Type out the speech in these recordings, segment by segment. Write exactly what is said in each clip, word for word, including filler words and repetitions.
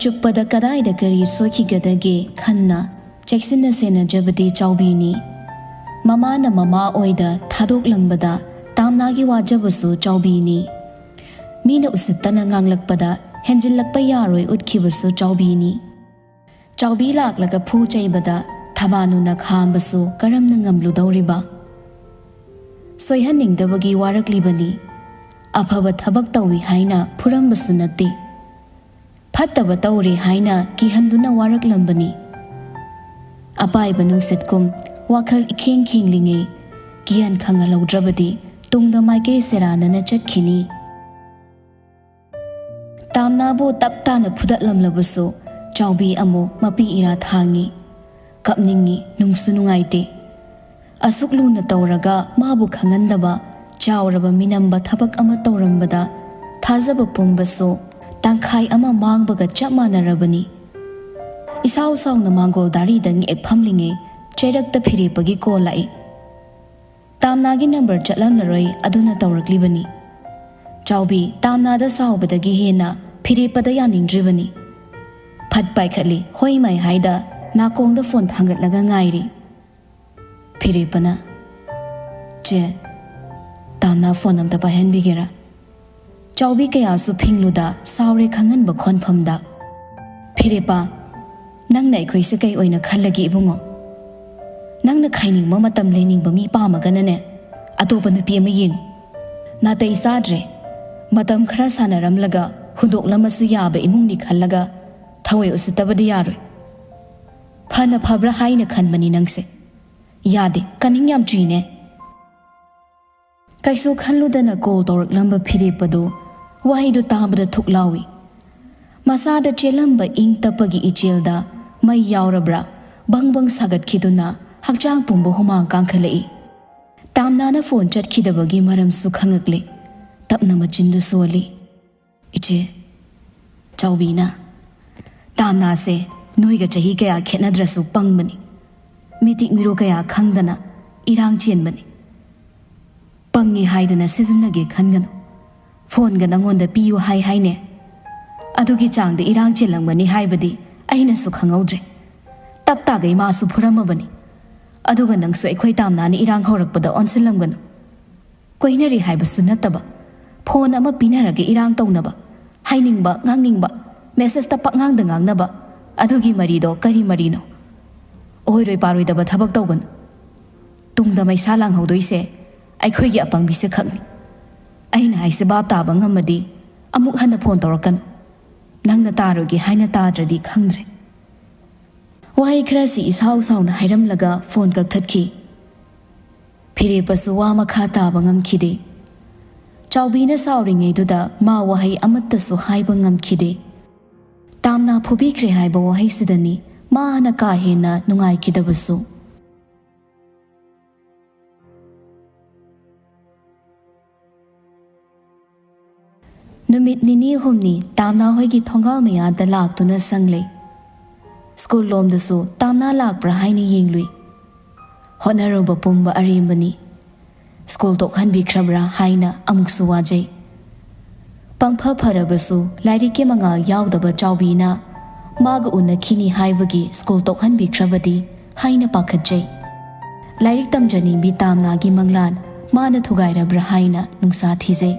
ꯆꯨꯞꯄꯗ ꯀꯗꯥꯏꯗ ꯀꯔꯤ ꯁꯣꯏꯈꯤꯒꯗꯒꯦ ꯈꯟꯅ ꯆꯦꯛꯁꯤꯟꯅ ꯁꯦꯟꯅꯖꯕꯗꯤ ꯆꯥꯎꯕꯤꯅꯤ꯫ ꯃꯃꯥꯅ ꯃꯃꯥ ꯑꯣꯏꯗ ꯊꯥꯗꯣꯛꯂꯝꯕꯗ ꯇꯥꯝꯅꯥꯒꯤ ꯋꯥꯖꯕꯁꯨ ꯆꯥꯎꯕꯤꯅꯤ꯫ ꯃꯤꯅ ꯎꯁꯤꯠꯇꯅ ꯉꯥꯡꯂꯛꯄꯗ ꯍꯦꯟꯖꯤꯜꯂꯛꯄ ꯌꯥꯔꯣꯏ ꯎꯠꯈꯤꯕꯁꯨ ꯆꯥꯎꯕꯤꯅꯤ꯫ ꯆꯥꯎꯕꯤ ꯂꯥꯛꯂꯒ ꯐꯨ ꯆꯩꯕꯗ ꯊꯕꯥꯅꯨꯅ ꯈꯥꯝꯕꯁꯨ ꯀꯔꯝꯅ ꯉꯝꯂꯨꯗꯧꯔꯤꯕ? ꯁꯣꯏꯍꯟꯅꯤꯡꯗꯕꯒꯤ ꯋꯥꯔꯛꯂꯤꯕꯅꯤ꯫ ꯑꯐꯕ ꯊꯕꯛ ꯇꯧꯏ ꯍꯥꯏꯅ ꯐꯨꯔꯝꯕꯁꯨ ꯅꯠꯇꯦ꯫ ꯐꯠꯇꯕ ꯇꯧꯔꯦ ꯍꯥꯏꯅ ꯀꯤꯍꯟꯗꯨꯅ ꯋꯥꯔꯛꯂꯝꯕꯅꯤ꯫ ꯑꯄꯥꯏꯕ ꯅꯨꯡꯁꯤꯠꯀꯨꯝ ꯋꯥꯈꯜ ꯏꯈꯦꯡ ꯈꯦꯡꯂꯤꯉꯩ ꯀꯤꯍꯟ ꯈꯪꯍꯜꯍꯧꯗ꯭ꯔꯕꯗꯤ ꯇꯨꯡꯗ ꯃꯥꯏꯀꯩ ꯁꯦꯔꯥꯟꯅꯅ ꯆꯠꯈꯤꯅꯤ꯫ ꯇꯥꯝꯅꯥꯕꯨ ꯇꯞ ꯇꯥꯅ ꯐꯨꯗꯠꯂꯝꯂꯕꯁꯨ ꯆꯥꯎꯕꯤ ꯑꯃꯨꯛ ꯃꯄꯤ ꯏꯔꯥ ꯊꯥꯡꯉꯤ꯫ ꯀꯞꯅꯤꯡꯉꯤ, ꯅꯨꯡꯁꯨ ꯅꯨꯡꯉꯥꯏꯇꯦ꯫ ꯑꯁꯨꯛ ꯂꯨꯅ ꯇꯧꯔꯒ ꯃꯥꯕꯨ ꯈꯪꯍꯟꯗꯕ ꯆꯥꯎꯔꯕ ꯃꯤꯅꯝꯕ ꯊꯕꯛ ꯑꯃ ꯇꯧꯔꯝꯕꯗ ꯊꯥꯖꯕ ꯄꯨꯝꯕꯁꯨ ꯇꯪꯈꯥꯏ ꯑꯃ ꯃꯥꯡꯕꯒ ꯆꯞ ꯃꯥꯟꯅꯔꯕꯅꯤ꯫ ꯏꯁꯥꯎ ꯁꯥꯎꯅ ꯃꯥꯡꯒꯣꯜ ꯗꯥꯔꯤꯗ ꯉꯦꯛ ꯐꯝꯂꯤꯉꯩ ꯆꯩꯔꯛꯇ ꯐꯤꯔꯦꯞꯄꯒꯤ ꯀꯣꯜ ꯂꯥꯛꯏ꯫ ꯇꯥꯝꯅꯥꯒꯤ ꯅꯝꯕꯔ ꯆꯠꯂꯝꯂꯔꯣꯏ, ꯑꯗꯨꯅ ꯇꯧꯔꯛꯂꯤꯕꯅꯤ꯫ ꯆꯥꯎꯕꯤ ꯇꯥꯝꯅꯥꯗ ꯁꯥꯎꯕꯗꯒꯤ ꯍꯦꯟꯅ ꯐꯤꯔꯦꯞꯄꯗ ꯌꯥꯅꯤꯡꯗ꯭ꯔꯤꯕꯅꯤ꯫ ꯐꯠ ꯄꯥꯏꯈꯠꯂꯤ, ꯍꯣꯏ ꯃꯥꯏ ꯍꯥꯏꯗ ꯅꯥꯀꯣꯡꯗ ꯐꯣꯟ ꯊꯥꯡꯒꯠꯂꯒ ꯉꯥꯏꯔꯤ꯫ ꯐꯤꯔꯦꯞꯄꯅ, "ꯆꯦ, ꯇꯥꯝꯅꯥ ꯐꯣꯟ ꯑꯝꯇ ꯄꯥꯏꯍꯟꯕꯤꯒꯦꯔꯥ?" ꯆꯥꯎꯕꯤ ꯀꯌꯥꯁꯨ ꯐꯤꯡꯂꯨꯗ ꯁꯥꯎꯔꯦ ꯈꯪꯍꯟꯕ ꯈꯣꯟꯐꯝꯗ꯫ "ꯐꯤꯔꯦꯞꯄ, ꯅꯪꯅ ꯑꯩꯈꯣꯏꯁꯦ ꯀꯩ ꯑꯣꯏꯅ ꯈꯜꯂꯒꯦ ꯏꯕꯨꯡꯉꯣ? ꯅꯪꯅ ꯈꯥꯏꯅꯤꯡꯕ ꯃꯇꯝ ꯂꯦꯟꯅꯤꯡꯕ ꯃꯤ ꯄꯥꯝꯃꯒꯅꯅꯦ, ꯑꯇꯣꯞꯄ ꯅꯨꯄꯤ ꯑꯃ ꯌꯦꯡꯉꯨ꯫ ꯅꯥꯇꯩ ꯆꯥꯗ꯭ꯔꯦ꯫ ꯃꯇꯝ ꯈꯔ ꯁꯥꯟꯅꯔꯝꯂꯒ ꯍꯨꯟꯗꯣꯛꯂꯝꯃꯁꯨ ꯌꯥꯕ ꯏꯃꯨꯡꯅꯤ ꯈꯜꯂꯒ ꯊꯑꯣꯏ ꯎꯁꯤꯠꯇꯕꯗꯤ ꯌꯥꯔꯣꯏ꯫ ꯐꯅ ꯐꯕ꯭ꯔꯥ ꯍꯥꯏꯅ ꯈꯟꯕꯅꯤ ꯅꯪꯁꯦ꯫ ꯌꯥꯗꯦ, ꯀꯅꯤꯡ ꯌꯥꯝ ꯆꯨꯏꯅꯦ꯫" ꯀꯩꯁꯨ ꯈꯜꯂꯨꯗꯅ ꯀꯣꯜ ꯇꯧꯔꯛꯂꯝꯕ ꯐꯤꯔꯦꯞꯄꯗꯨ ꯋꯥꯍꯩꯗꯨ ꯇꯥꯕꯗ ꯊꯨꯛ ꯂꯥꯎꯏ꯫ ꯃꯁꯥꯗ ꯆꯦꯜꯂꯝꯕ ꯏꯪ ꯇꯞꯄꯒꯤ ꯏꯆꯦꯜꯗ ꯃꯩ ꯌꯥꯎꯔꯕ꯭ꯔꯥ ꯕꯪ ꯕꯪ ꯁꯥꯒꯠꯈꯤꯗꯨꯅ ꯍꯛꯆꯥꯡ ꯄꯨꯝꯕ ꯍꯨꯃꯥꯡ ꯀꯥꯡꯈꯠꯂꯛꯏ꯫ ꯇꯥꯝꯅꯥꯅ ꯐꯣꯟ ꯆꯠꯈꯤꯗꯕꯒꯤ ꯃꯔꯝꯁꯨ ꯈꯪꯉꯛꯂꯦ꯫ ꯇꯞꯅ ꯃꯆꯤꯟꯗꯨ ꯁꯣꯜꯂꯤ꯫ "ꯏꯆꯦ, ꯆꯥꯎꯕꯤꯅ, ꯇꯥꯝꯅꯥꯁꯦ ꯅꯣꯏꯒ ꯆꯍꯤ ꯀꯌꯥ ꯈꯦꯠꯅꯗ꯭ꯔꯁꯨ ꯄꯪꯕꯅꯤ꯫ ꯃꯤꯇꯤꯛ ꯃꯤꯔꯣ ꯀꯌꯥ ꯈꯪꯗꯅ ꯏꯔꯥꯡ ꯆꯦꯟꯕꯅꯤ꯫ ꯄꯪꯉꯤ ꯍꯥꯏꯗꯅ ꯁꯤꯖꯤꯟꯅꯒꯦ ꯈꯟꯒꯅꯨ꯫ ꯐꯣꯟꯒ ꯅꯪꯉꯣꯟꯗ ꯄꯤꯌꯨ ꯍꯥꯏ ꯍꯥꯏꯅꯦ꯫ ꯑꯗꯨꯒꯤ ꯆꯥꯡꯗ ꯏꯔꯥꯡ ꯆꯦꯜꯂꯝꯒꯅꯤ ꯍꯥꯏꯕꯗꯤ ꯑꯩꯅꯁꯨ ꯈꯪꯍꯧꯗ꯭ꯔꯦ꯫ ꯇꯞ ꯇꯥꯒꯩ ꯃꯥꯁꯨ ꯐꯨꯔꯝꯃꯕꯅꯤ꯫ ꯑꯗꯨꯒ ꯅꯪꯁꯨ ꯑꯩꯈꯣꯏ ꯇꯥꯝꯅꯥꯅ ꯏꯔꯥꯡ ꯍꯧꯔꯛꯄꯗ ꯑꯣꯟꯁꯤꯜꯂꯝꯒꯅꯨ꯫ ꯀꯣꯏꯅꯔꯤ ꯍꯥꯏꯕꯁꯨ ꯅꯠꯇꯕ, ꯐꯣꯟ ꯑꯃ ꯄꯤꯅꯔꯒ ꯏꯔꯥꯡ ꯇꯧꯅꯕ, ꯍꯥꯏꯅꯤꯡꯕ ꯉꯥꯡꯅꯤꯡꯕ, ꯃꯦꯁꯦꯖꯇ ꯄꯛꯉꯥꯡꯗ ꯉꯥꯡꯅꯕ, ꯑꯗꯨꯒꯤ ꯃꯔꯤꯗꯣ ꯀꯔꯤ ꯃꯔꯤꯅꯣ? ꯑꯣꯏꯔꯣꯏ ꯄꯥꯔꯣꯏꯗꯕ ꯊꯕꯛ ꯇꯧꯒꯅꯨ꯫ ꯇꯨꯡꯗ ꯃꯩꯁꯥ ꯂꯥꯡꯍꯧꯗꯣꯏꯁꯦ ꯑꯩꯈꯣꯏꯒꯤ ꯑꯄꯪꯕꯤꯁꯦ ꯈꯛꯅꯤ꯫ ꯑꯩꯅ ꯍꯥꯏꯁꯦ ꯚꯥꯞ ꯇꯥꯕ ꯉꯝꯃꯗꯤ ꯑꯃꯨꯛ ꯍꯟꯅ ꯐꯣꯟ ꯇꯧꯔꯛꯀꯅꯨ꯫ ꯅꯪꯅ ꯇꯥꯔꯣꯏꯒꯦ ꯍꯥꯏꯅ ꯇꯥꯗ꯭ꯔꯗꯤ ꯈꯪꯗ꯭ꯔꯦ꯫ ꯋꯥꯍꯩ ꯈꯔꯁꯤ ꯏꯁꯥꯎ ꯁꯥꯎꯅ ꯍꯥꯏꯔꯝꯂꯒ ꯐꯣꯟ ꯀꯛꯊꯠꯈꯤ꯫ ꯐꯤꯔꯦꯞꯄꯁꯨ ꯋꯥ ꯃꯈꯥ ꯇꯥꯕ ꯉꯝꯈꯤꯗꯦ꯫ ꯆꯥꯎꯕꯤꯅ ꯁꯥꯎꯔꯤꯉꯩꯗꯨꯗ ꯃꯥ ꯋꯥꯍꯩ ꯑꯃꯠꯇꯁꯨ ꯍꯥꯏꯕ ꯉꯝꯈꯤꯗꯦ꯫ ꯇꯥꯝꯅ ꯐꯨꯕꯤꯈ꯭ꯔꯦ ꯍꯥꯏꯕ ꯋꯥꯍꯩꯁꯤꯗꯅꯤ ꯃꯥꯅ ꯀꯥ ꯍꯦꯟꯅ ꯅꯨꯡꯉꯥꯏꯈꯤꯗꯕꯁꯨ꯫ ꯅꯨꯃꯤꯠ ꯅꯤꯅꯤ ꯍꯨꯝꯅꯤ ꯇꯥꯝꯅꯥ ꯍꯣꯏꯒꯤ ꯊꯣꯡꯒꯥꯜ ꯃꯌꯥꯗ ꯂꯥꯛꯇꯨꯅ ꯁꯪꯂꯦ꯫ ꯁ꯭ꯀꯨꯜ ꯂꯣꯝꯗꯁꯨ ꯇꯥꯝꯅꯥ ꯂꯥꯛꯄ꯭ꯔꯥ ꯍꯥꯏꯅ ꯌꯦꯡꯂꯨꯏ꯫ ꯍꯣꯠꯅꯔꯨꯕ ꯄꯨꯝꯕ ꯑꯔꯦꯝꯕꯅꯤ꯫ ꯁ꯭ꯀꯨꯜ ꯇꯣꯛꯍꯟꯕꯤꯈ꯭ꯔꯕ꯭ꯔꯥ ꯍꯥꯏꯅ ꯑꯃꯨꯛꯁꯨ ꯋꯥꯖꯩ꯫ ꯄꯪꯐ ꯐꯔꯕꯁꯨ ꯂꯥꯏꯔꯤꯛꯀꯤ ꯃꯉꯥꯜ ꯌꯥꯎꯗꯕ ꯆꯥꯎꯕꯤꯅ ꯃꯥꯒ ꯎꯅꯈꯤꯅꯤ ꯍꯥꯏꯕꯒꯤ ꯁ꯭ꯀꯨꯜ ꯇꯣꯛꯍꯟꯕꯤꯈ꯭ꯔꯕꯗꯤ ꯍꯥꯏꯅ ꯄꯥꯈꯠꯆꯩ꯫ ꯂꯥꯏꯔꯤꯛ ꯇꯝꯖꯅꯤꯡꯕꯤ ꯇꯥꯝꯅꯥꯒꯤ ꯃꯪꯂꯥꯟ ꯃꯥꯅ ꯊꯨꯒꯥꯏꯔꯕ꯭ꯔꯥ ꯍꯥꯏꯅ ꯅꯨꯡꯁꯥ ꯊꯤꯖꯩ꯫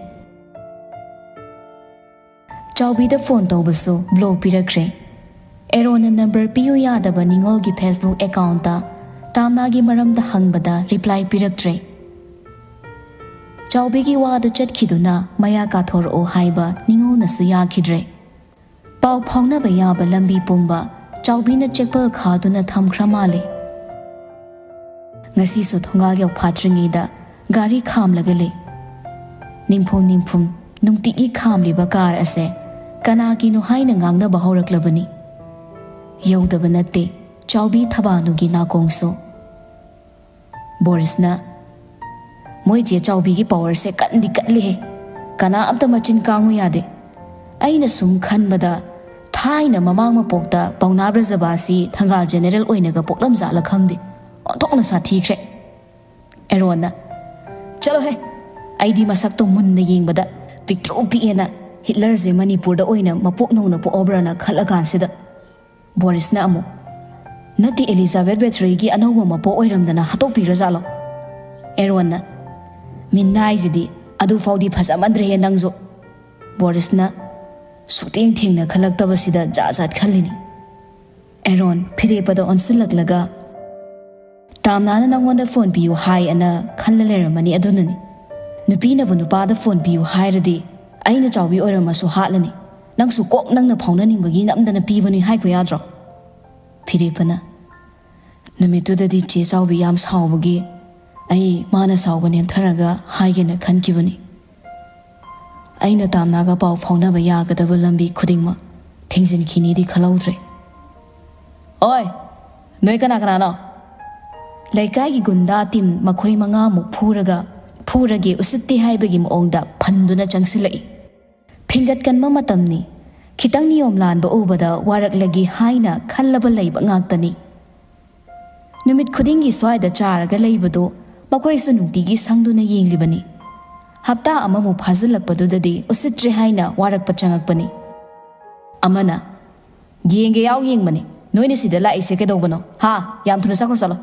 ꯆꯥꯎꯕꯤꯗ ꯐꯣꯟ ꯇꯧꯕꯁꯨ ꯕ꯭ꯂꯣꯛ ꯄꯤꯔꯛꯈ꯭ꯔꯦ꯫ ꯑꯦꯔꯣꯟꯅ ꯅꯝꯕꯔ ꯄꯤꯌꯨ ꯌꯥꯗꯕ ꯅꯤꯉꯣꯜꯒꯤ ꯐꯦꯁꯕꯨꯛ ꯑꯦꯀꯥꯎꯟꯇ ꯇꯥꯝꯅꯥꯒꯤ ꯃꯔꯝꯗ ꯍꯪꯕꯗ ꯔꯤꯄ꯭ꯂꯥꯏ ꯄꯤꯔꯛꯇ꯭ꯔꯦ꯫ ꯆꯥꯎꯕꯤꯒꯤ ꯋꯥꯗ ꯆꯠꯈꯤꯗꯨꯅ ꯃꯌꯥ ꯀꯥꯊꯣꯔꯛꯑꯣ ꯍꯥꯏꯕ ꯅꯤꯉꯣꯜꯅꯁꯨ ꯌꯥꯈꯤꯗ꯭ꯔꯦ꯫ ꯄꯥꯎ ꯐꯥꯎꯅꯕ ꯌꯥꯕ ꯂꯝꯕꯤ ꯄꯨꯝꯕ ꯆꯥꯎꯕꯤꯅ ꯆꯦꯛꯄꯜ ꯈꯥꯗꯨꯅ ꯊꯝꯈ꯭ꯔ ꯃꯥꯜꯂꯦ꯫ ꯉꯁꯤꯁꯨ ꯊꯣꯡꯒꯥꯜ ꯌꯧꯐꯥꯠꯇ꯭ꯔꯤꯉꯩꯗ ꯒꯥꯔꯤ ꯈꯥꯝꯂꯒ ꯂꯩ꯫ ꯅꯤꯡꯐꯨꯡ ꯅꯤꯡꯐꯨꯡ ꯅꯨꯡꯇꯤꯒꯤ ꯈꯥꯝꯂꯤꯕ ꯀꯥꯔ ꯑꯁꯦ ꯀꯅꯥꯒꯤꯅꯣ ꯍꯥꯏꯅ ꯉꯥꯡꯅꯕ ꯍꯧꯔꯛꯂꯕꯅꯤ꯫ ꯌꯧꯗꯕ ꯅꯠꯇꯦ ꯆꯥꯎꯕꯤ ꯊꯕꯥꯅꯨꯒꯤ ꯅꯥꯀꯣꯡꯁꯨ꯫ ꯕꯣꯔꯤꯁꯅ, "ꯃꯣꯏ ꯆꯦ ꯆꯥꯎꯕꯤꯒꯤ ꯄꯋꯥꯔꯁꯦ ꯀꯟꯗꯤ ꯀꯜꯂꯤꯍꯦ꯫ ꯀꯅꯥ ꯑꯝꯇ ꯃꯆꯤꯟ ꯀꯥꯡꯉꯨ ꯌꯥꯗꯦ꯫ ꯑꯩꯅ ꯁꯨꯝ ꯈꯟꯕꯗ ꯊꯥꯏꯅ ꯃꯃꯥꯡ ꯃꯄꯣꯛꯇ ꯄꯥꯎꯅꯥ ꯕ꯭ꯔꯖꯕꯥꯁꯤ ꯊꯪꯒꯥꯜ ꯖꯦꯅꯦꯔꯦꯜ ꯑꯣꯏꯅꯒ ꯄꯣꯛꯂꯝꯖꯥꯠꯂ ꯈꯪꯗꯦ꯫ ꯑꯣꯟꯊꯣꯛꯅ ꯁꯥꯊꯤꯈ꯭ꯔꯦ꯫" ꯑꯦꯔꯣꯟꯅ, "ꯆꯠꯂꯣꯍꯦ, ꯑꯩꯗꯤ ꯃꯁꯛꯇꯣ ꯃꯨꯟꯅ ꯌꯦꯡꯕꯗ ꯄꯤꯛꯇ꯭ꯔꯨ ꯄꯤꯛꯑꯦꯅ ꯍꯤꯠꯂꯔꯁꯦ ꯃꯅꯤꯄꯨꯔꯗ ꯑꯣꯏꯅ ꯃꯄꯣꯛ ꯅꯧꯅ ꯄꯣꯛꯑꯕ꯭ꯔꯥꯅ ꯈꯜꯂꯀꯥꯟꯁꯤꯗ꯫ ꯕꯣꯔꯤꯁꯅ ꯑꯃꯨꯛ, "ꯅꯠꯇꯦ, ꯑꯦꯂꯤꯖꯥꯕꯦꯠ ꯕꯦꯊ꯭ꯔꯤꯒꯤ ꯑꯅꯧꯕ ꯃꯄꯣꯛ ꯑꯣꯏꯔꯝꯗꯅ ꯍꯥꯠꯇꯣꯛꯄꯤꯔꯖꯥꯠꯂꯣ?" ꯑꯦꯔꯣꯟꯅ, "ꯃꯤꯅꯥꯏꯁꯤꯗꯤ, ꯑꯗꯨꯐꯥꯎꯗꯤ ꯐꯖꯃꯟꯗ꯭ꯔꯦꯍꯦ ꯅꯪꯁꯨ!" ꯕꯣꯔꯤꯁꯅ ꯁꯨꯛꯊꯦꯡ ꯊꯦꯡꯅ ꯈꯜꯂꯛꯇꯕꯁꯤꯗ ꯖꯥꯠ ꯖꯥꯠ ꯈꯜꯂꯤꯅꯤ꯫ ꯑꯦꯔꯣꯟ ꯐꯤꯔꯦꯞꯄꯗ ꯑꯣꯟꯁꯤꯜꯂꯛꯂꯒ, "ꯇꯥꯝꯅꯥꯅ ꯅꯪꯉꯣꯟꯗ ꯐꯣꯟ ꯄꯤꯌꯨ ꯍꯥꯏ ꯑꯅ ꯈꯜꯂ ꯂꯩꯔꯝꯃꯅꯤ, ꯑꯗꯨꯅꯅꯤ꯫ ꯅꯨꯄꯤꯅꯕꯨ ꯅꯨꯄꯥꯗ ꯐꯣꯟ ꯄꯤꯌꯨ ꯍꯥꯏꯔꯗꯤ, ꯑꯩꯅ ꯆꯥꯎꯕꯤ ꯑꯣꯏꯔꯝꯃꯁꯨ ꯍꯥꯠꯂꯅꯤ꯫ ꯅꯪꯁꯨ ꯀꯣꯛ ꯅꯪꯅ ꯐꯥꯎꯅꯅꯤꯡꯕꯒꯤ ꯅꯝꯗꯅ ꯄꯤꯕꯅꯤ ꯍꯥꯏꯈꯣ ꯌꯥꯗ꯭ꯔꯣ?" ꯐꯤꯔꯦꯞꯄꯅ, "ꯅꯨꯃꯤꯠꯇꯨꯗꯗꯤ ꯆꯦ ꯆꯥꯎꯕꯤ ꯌꯥꯝ ꯁꯥꯎꯕꯒꯤ ꯑꯩ ꯃꯥꯅ ꯁꯥꯎꯕ ꯅꯦꯝꯊꯔꯒ ꯍꯥꯏꯒꯦꯅ ꯈꯟꯈꯤꯕꯅꯤ꯫ ꯑꯩꯅ ꯇꯥꯝꯅꯥꯒ ꯄꯥꯎ ꯐꯥꯎꯅꯕ ꯌꯥꯒꯗꯕ ꯂꯝꯕꯤ ꯈꯨꯗꯤꯡꯃꯛ ꯊꯤꯡꯖꯤꯟꯈꯤꯅꯤꯗꯤ ꯈꯜꯍꯧꯗ꯭ꯔꯦ꯫ ꯑꯣꯏ, ꯅꯣꯏ ꯀꯅꯥ ꯀꯅꯥꯅꯣ?" ꯂꯩꯀꯥꯏꯒꯤ ꯒꯨꯟꯗꯥ ꯇꯤꯝ ꯃꯈꯣꯏ ꯃꯉꯥꯃꯨꯛ ꯐꯨꯔꯒ, ꯐꯨꯔꯒꯦ ꯎꯁꯤꯠꯇꯦ ꯍꯥꯏꯕꯒꯤ ꯃꯑꯣꯡꯗ ꯐꯟꯗꯨꯅ ꯆꯪꯁꯤꯜꯂꯛꯏ꯫ ꯐꯤꯡꯒꯠ ꯀꯟꯕ ꯃꯇꯝꯅꯤ꯫ ꯈꯤꯇꯪ ꯅꯤꯌꯣꯝ ꯂꯥꯟꯕ ꯎꯕꯗ ꯋꯥꯔꯛꯂꯒꯦ ꯍꯥꯏꯅ ꯈꯜꯂꯕ ꯂꯩꯕ ꯉꯥꯛꯇꯅꯤ꯫ ꯅꯨꯃꯤꯠ ꯈꯨꯗꯤꯡꯒꯤ ꯁ꯭ꯋꯥꯏꯗ ꯆꯥꯔꯒ ꯂꯩꯕꯗꯨ ꯃꯈꯣꯏꯁꯨ ꯅꯨꯡꯇꯤꯒꯤ ꯁꯪꯗꯨꯅ ꯌꯦꯡꯂꯤꯕꯅꯤ꯫ ꯍꯞꯇꯥ ꯑꯃꯃꯨꯛ ꯐꯥꯖꯤꯜꯂꯛꯄꯗꯨꯗꯗꯤ ꯎꯁꯤꯠꯇ꯭ꯔꯦ ꯍꯥꯏꯅ ꯋꯥꯔꯛꯄ ꯆꯪꯉꯛꯄꯅꯤ꯫ ꯑꯃꯅ, "ꯌꯦꯡꯒꯦ ꯌꯥꯎ ꯌꯦꯡꯕꯅꯤ, ꯅꯣꯏꯅ ꯁꯤꯗ ꯂꯥꯛꯏꯁꯦ ꯀꯩꯗꯧꯕꯅꯣ? ꯍꯥ? ꯌꯥꯝ ꯊꯨꯅ ꯆꯠꯈ꯭ꯔꯣ, ꯆꯠꯂꯣ!"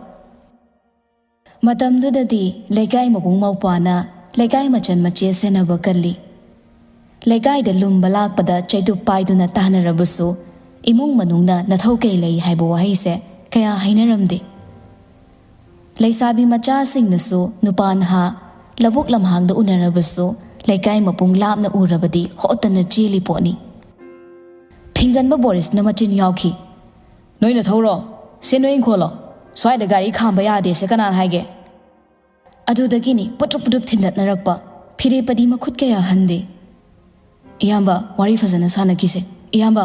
ꯃꯇꯝꯗꯨꯗꯗꯤ ꯂꯩꯀꯥꯏ ꯃꯕꯨꯡ ꯃꯧꯄ꯭ꯋꯥꯅ ꯂꯩꯀꯥꯏ ꯃꯆꯟ ꯃꯆꯦ ꯁꯦꯟꯅꯕ ꯀꯜꯂꯤ꯫ ꯂꯩꯀꯥꯏꯗ ꯂꯨꯝꯕ ꯂꯥꯛꯄꯗ ꯆꯩꯇꯨꯞ ꯄꯥꯏꯗꯨꯅ ꯇꯥꯟꯅꯔꯕꯁꯨ, ꯏꯃꯨꯡ ꯃꯅꯨꯡꯅ ꯅꯊꯧ ꯀꯩ ꯂꯩ ꯍꯥꯏꯕ ꯋꯥꯍꯩꯁꯦ ꯀꯌꯥ ꯍꯥꯏꯅꯔꯝꯗꯦ꯫ ꯂꯩꯁꯥꯕꯤ ꯃꯆꯥꯁꯤꯡꯅꯁꯨ ꯅꯨꯄꯥ ꯅꯍꯥ ꯂꯧꯕꯨꯛ ꯂꯝꯍꯥꯡꯗ ꯎꯅꯔꯕꯁꯨ, ꯂꯩꯀꯥꯏ ꯃꯄꯨꯡ ꯂꯥꯞꯅ ꯎꯔꯕꯗꯤ ꯍꯣꯠꯇꯅ ꯆꯦꯜꯂꯤ ꯄꯣꯠꯅꯤ꯫ ꯐꯤꯡꯒꯟꯕ ꯕꯣꯔꯤꯁꯅ ꯃꯆꯤꯟ ꯌꯥꯎꯈꯤ꯫ "ꯅꯣꯏꯅ ꯊꯧꯔꯣ, ꯁꯦ ꯅꯣꯏ ꯏꯪꯈꯣꯜꯂꯣ, ꯁ꯭ꯋꯥꯏꯗ ꯒꯥꯔꯤ ꯈꯥꯝꯕ ꯌꯥꯗꯦ, ꯁꯦ ꯀꯅꯥꯅ ꯍꯥꯏꯒꯦ?" ꯑꯗꯨꯗꯒꯤꯅꯤ ꯄꯨꯇ꯭ꯔꯨꯞ ꯄꯨꯇ꯭ꯔꯨꯞ ꯊꯤꯟꯗꯠꯅꯔꯛꯄ꯫ ꯐꯤꯔꯦꯞꯄꯗꯤ ꯃꯈꯨꯠ ꯀꯌꯥ ꯍꯟꯗꯦ꯫ "ꯏꯌꯥꯝꯕ, ꯋꯥꯔꯤ ꯐꯖꯅ ꯁꯥꯟꯅꯈꯤꯁꯦ, ꯏꯌꯥꯝꯕ!"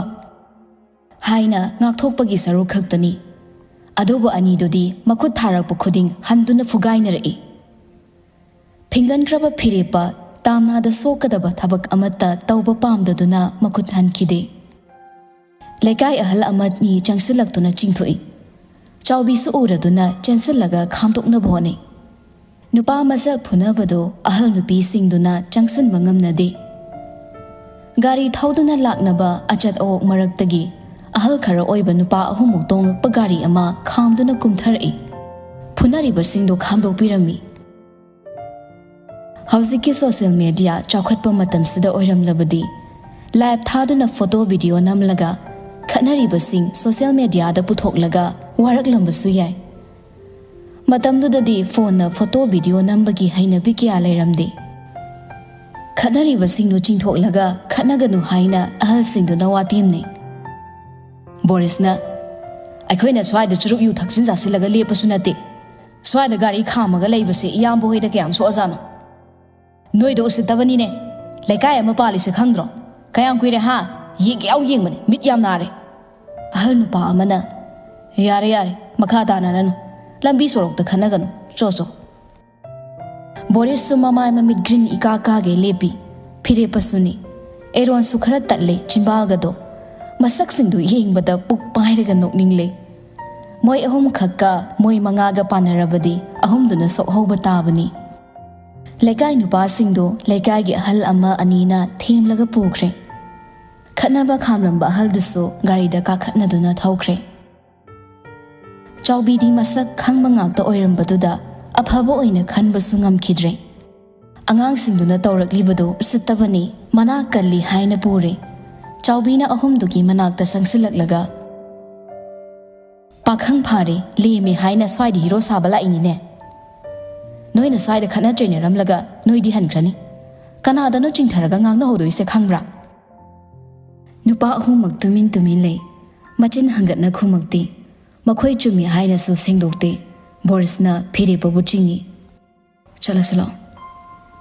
ꯍꯥꯏꯅ ꯉꯥꯛꯊꯣꯛꯄꯒꯤ ꯁꯔꯨꯛ ꯈꯛꯇꯅꯤ꯫ ꯑꯗꯨꯕꯨ ꯑꯅꯤꯗꯨꯗꯤ ꯃꯈꯨꯠ ꯊꯥꯔꯛꯄ ꯈꯨꯗꯤꯡ ꯍꯟꯗꯨꯅ ꯐꯨꯒꯥꯏꯅꯔꯛꯏ꯫ ꯐꯤꯡꯒꯟꯈ꯭ꯔꯕ ꯐꯤꯔꯦꯞꯄ ꯇꯥꯝꯅꯥꯗ ꯁꯣꯛꯀꯗꯕ ꯊꯕꯛ ꯑꯃꯠꯇ ꯇꯧꯕ ꯄꯥꯝꯗꯗꯨꯅ ꯃꯈꯨꯠ ꯍꯟꯈꯤꯗꯦ꯫ ꯂꯩꯀꯥꯏ ꯑꯍꯜ ꯑꯃꯅꯤ ꯆꯪꯁꯤꯜꯂꯛꯇꯨꯅ ꯆꯤꯡꯊꯣꯛꯏ꯫ ꯆꯥꯎꯕꯤꯁꯨ ꯎꯔꯗꯨꯅ ꯆꯦꯟꯁꯤꯜꯂꯒ ꯈꯥꯝꯗꯣꯛꯅꯕ ꯍꯣꯠꯅꯩ꯫ ꯅꯨꯄꯥ ꯃꯁꯛ ꯐꯨꯅꯕꯗꯨ ꯑꯍꯜ ꯅꯨꯄꯤꯁꯤꯡꯗꯨꯅ ꯆꯪꯁꯤꯟꯕ ꯉꯝꯅꯗꯦ꯫ ꯒꯥꯔꯤ ꯊꯧꯗꯨꯅ ꯂꯥꯛꯅꯕ ꯑꯆꯠ ꯑꯋꯣꯛ ꯃꯔꯛꯇꯒꯤ ꯑꯍꯜ ꯈꯔ ꯑꯣꯏꯕ ꯅꯨꯄꯥ ꯑꯍꯨꯝꯃꯨꯛ ꯇꯣꯡꯂꯛꯄ ꯒꯥꯔꯤ ꯑꯃ ꯈꯥꯝꯗꯨꯅ ꯀꯨꯝꯊꯔꯛꯏ꯫ ꯐꯨꯅꯔꯤꯕꯁꯤꯡꯗꯨ ꯈꯥꯝꯗꯣꯛꯄꯤꯔꯝꯃꯤ꯫ ꯍꯧꯖꯤꯛꯀꯤ ꯁꯣꯁꯤꯌꯦꯜ ꯃꯦꯗꯤꯌꯥ ꯆꯥꯎꯈꯠꯄ ꯃꯇꯝꯁꯤꯗ ꯑꯣꯏꯔꯝꯂꯕꯗꯤ, ꯂꯥꯏꯚ ꯊꯥꯗꯨꯅ ꯐꯣꯇꯣ ꯚꯤꯗꯤꯑꯣ ꯅꯝꯂꯒ ꯈꯠꯅꯔꯤꯕꯁꯤꯡ ꯁꯣꯁꯤꯌꯦꯜ ꯃꯦꯗꯤꯌꯥꯗ ꯄꯨꯊꯣꯛꯂꯒ ꯋꯥꯔꯛꯂꯝꯕꯁꯨ ꯌꯥꯏ꯫ ꯃꯇꯝꯗꯨꯗꯗꯤ ꯐꯣꯟꯅ ꯐꯣꯇꯣ ꯚꯤꯗꯤꯑꯣ ꯅꯝꯕꯒꯤ ꯍꯩꯅꯕꯤ ꯀꯌꯥ ꯂꯩꯔꯝꯗꯦ꯫ ꯈꯠꯅꯔꯤꯕꯁꯤꯡꯗꯨ ꯆꯤꯡꯊꯣꯛꯂꯒ ꯈꯠꯅꯒꯅꯨ ꯍꯥꯏꯅ ꯑꯍꯜꯁꯤꯡꯗꯨꯅ ꯋꯥꯇꯦꯝꯅꯩ꯫ ꯕꯣꯔꯤꯁꯅ, "ꯑꯩꯈꯣꯏꯅ ꯁ꯭ꯋꯥꯏꯗ ꯆꯨꯔꯨꯞ ꯌꯨ ꯊꯛꯆꯤꯟ ꯆꯥꯁꯤꯜꯂꯒ ꯂꯦꯞꯄꯁꯨ ꯅꯠꯇꯦ꯫ ꯁ꯭ꯋꯥꯏꯗ ꯒꯥꯔꯤ ꯈꯥꯝꯃꯒ ꯂꯩꯕꯁꯦ ꯏꯌꯥꯝꯕ ꯍꯣꯏꯗ ꯀꯌꯥꯝ ꯁꯣꯛꯑꯖꯥꯠꯅꯣ? ꯅꯣꯏꯗꯣ ꯎꯁꯤꯠꯇꯕꯅꯤꯅꯦ꯫ ꯂꯩꯀꯥꯏ ꯑꯃ ꯄꯥꯜꯂꯤꯁꯦ ꯈꯪꯗ꯭ꯔꯣ? ꯀꯌꯥꯝ ꯀꯨꯏꯔꯦ ꯍꯥ? ꯌꯦꯡꯒꯦ ꯌꯥꯎ ꯌꯦꯡꯕꯅꯦ, ꯃꯤꯠ ꯌꯥꯝ ꯅꯥꯔꯦ"꯫ ꯑꯍꯜ ꯅꯨꯄꯥ ꯑꯃꯅ, "ꯌꯥꯔꯦ, ꯌꯥꯔꯦ, ꯃꯈꯥ ꯇꯥꯅꯔꯅꯨ꯫ ꯂꯝꯕꯤ ꯁꯣꯔꯣꯛꯇ ꯈꯠꯅꯒꯅꯨ꯫ ꯆꯣ, ꯆꯣ"꯫ ꯕꯣꯔꯤꯁꯁꯨ ꯃꯃꯥꯏ ꯃꯃꯤꯠ ꯒ꯭ꯔꯤꯟ ꯏꯀꯥ ꯀꯥꯒꯦ ꯂꯦꯞꯄꯤ꯫ ꯐꯤꯔꯦꯞꯄꯁꯨꯅꯤ꯫ ꯑꯦꯔꯣꯟꯁꯨ ꯈꯔ ꯇꯠꯂꯦ ꯆꯤꯝꯕꯥꯜꯒꯗꯣ꯫ ꯃꯁꯛꯁꯤꯡꯗꯨ ꯌꯦꯡꯕꯗ ꯄꯨꯛ ꯄꯥꯏꯔꯒ ꯅꯣꯛꯅꯤꯡꯂꯦ꯫ ꯃꯣꯏ ꯑꯍꯨꯝ ꯈꯛꯀ ꯃꯣꯏ ꯃꯉꯥꯒ ꯄꯥꯟꯅꯔꯕꯗꯤ ꯑꯍꯨꯝꯗꯨꯅ ꯁꯣꯛꯍꯧꯕ ꯇꯥꯕꯅꯤ꯫ ꯂꯩꯀꯥꯏ ꯅꯨꯄꯥꯁꯤꯡꯗꯨ ꯂꯩꯀꯥꯏꯒꯤ ꯑꯍꯜ ꯑꯃ ꯑꯅꯤꯅ ꯊꯦꯝꯂꯒ ꯄꯨꯈ꯭ꯔꯦ꯫ ꯈꯠꯅꯕ ꯈꯥꯝꯂꯝꯕ ꯑꯍꯜꯗꯨꯁꯨ ꯒꯥꯔꯤꯗ ꯀꯥꯈꯠꯅꯗꯨꯅ ꯊꯧꯈ꯭ꯔꯦ꯫ ꯆꯥꯎꯕꯤꯗꯤ ꯃꯁꯛ ꯈꯪꯕ ꯉꯥꯛꯇ ꯑꯣꯏꯔꯝꯕꯗꯨꯗ ꯑꯐꯕ ꯑꯣꯏꯅ ꯈꯟꯕꯁꯨ ꯉꯝꯈꯤꯗ꯭ꯔꯦ꯫ ꯑꯉꯥꯡꯁꯤꯡꯗꯨꯅ ꯇꯧꯔꯛꯂꯤꯕꯗꯨ ꯎꯁꯤꯠꯇꯕꯅꯤ, ꯃꯅꯥ ꯀꯜꯂꯤ ꯍꯥꯏꯅ ꯄꯨꯔꯦ꯫ ꯆꯥꯎꯕꯤꯅ ꯑꯍꯨꯝꯗꯨꯒꯤ ꯃꯅꯥꯛꯇ ꯆꯪꯁꯤꯜꯂꯛꯂꯒ, "ꯄꯥꯈꯪ ꯐꯥꯔꯦ, ꯂꯦꯝꯃꯦ ꯍꯥꯏꯅ ꯁ꯭ꯋꯥꯏꯗ ꯍꯤꯔꯣ ꯁꯥꯕ ꯂꯥꯛꯏꯅꯤꯅꯦ꯫ ꯅꯣꯏꯅ ꯁ꯭ꯋꯥꯏꯗ ꯈꯠꯅ ꯆꯩꯅꯔꯝꯂꯒ ꯅꯣꯏꯗꯤ ꯍꯟꯈ꯭ꯔꯅꯤ꯫ ꯀꯅꯥꯗꯅꯣ ꯆꯤꯡꯊꯔꯒ ꯉꯥꯡꯅꯍꯧꯗꯣꯏꯁꯦ ꯈꯪꯕ꯭ꯔꯥ?" ꯅꯨꯄꯥ ꯑꯍꯨꯝꯃꯛ ꯇꯨꯃꯤꯟ ꯇꯨꯃꯤꯟ ꯂꯩ꯫ ꯃꯆꯤꯟ ꯍꯪꯒꯠꯅ ꯈꯨꯝꯃꯛꯇꯦ꯫ ꯃꯈꯣꯏ ꯆꯨꯝꯃꯤ ꯍꯥꯏꯅꯁꯨ ꯁꯦꯡꯗꯣꯛꯇꯦ꯫ ꯕꯣꯔꯤꯁꯅ ꯐꯤꯔꯦꯞꯄꯕꯨ ꯆꯤꯡꯏ꯫ "ꯆꯠꯂꯁꯤ ꯂꯥꯛꯑꯣ"꯫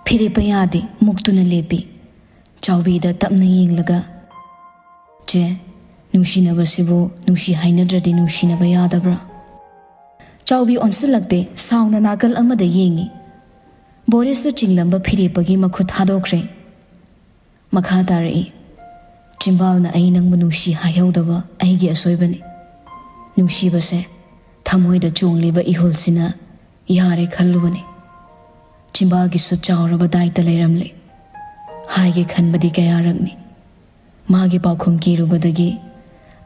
ꯐꯤꯔꯦꯞꯄ ꯌꯥꯗꯦ, ꯃꯨꯛꯇꯨꯅ ꯂꯦꯞꯄꯤ꯫ ꯆꯥꯎꯕꯤꯗ ꯇꯞꯅ ꯌꯦꯡꯂꯒ, "ꯆꯦ, ꯅꯨꯡꯁꯤꯅꯕꯁꯤꯕꯨ ꯅꯨꯡꯁꯤ ꯍꯥꯏꯅꯗ꯭ꯔꯗꯤ ꯅꯨꯡꯁꯤꯅꯕ ꯌꯥꯗꯕ꯭ꯔꯥ?" ꯆꯥꯎꯕꯤ ꯑꯣꯟꯁꯤꯜꯂꯛꯇꯦ, ꯁꯥꯎꯅ ꯅꯥꯀꯜ ꯑꯃꯗ ꯌꯦꯡꯏ꯫ ꯕꯣꯔꯤꯁꯁꯨ ꯆꯤꯡꯂꯝꯕ ꯐꯤꯔꯦꯞꯄꯒꯤ ꯃꯈꯨꯠ ꯊꯥꯗꯣꯛꯈ꯭ꯔꯦ꯫ ꯃꯈꯥ ꯇꯥꯔꯛꯏ, "ꯆꯤꯝꯕꯥꯜꯅ ꯑꯩ ꯅꯪꯕꯨ ꯅꯨꯡꯁꯤ ꯍꯥꯏꯍꯧꯗꯕ ꯑꯩꯒꯤ ꯑꯁꯣꯏꯕꯅꯤ꯫ ꯅꯨꯡꯁꯤꯕꯁꯦ ꯊꯃꯣꯏꯗ ꯆꯣꯡꯂꯤꯕ ꯏꯍꯨꯜꯁꯤꯅ ꯌꯥꯔꯦ ꯈꯜꯂꯨꯕꯅꯤ꯫ ꯆꯤꯝꯕꯥꯜꯒꯤꯁꯨ ꯆꯥꯎꯔꯕ ꯗꯥꯏꯇ ꯂꯩꯔꯝꯂꯦ꯫ ꯍꯥꯏꯒꯦ ꯈꯟꯕꯗꯤ ꯀꯌꯥꯔꯛꯅꯤ꯫ ꯃꯥꯒꯤ ꯄꯥꯎꯈꯨꯝ ꯀꯤꯔꯨꯕꯗꯒꯤ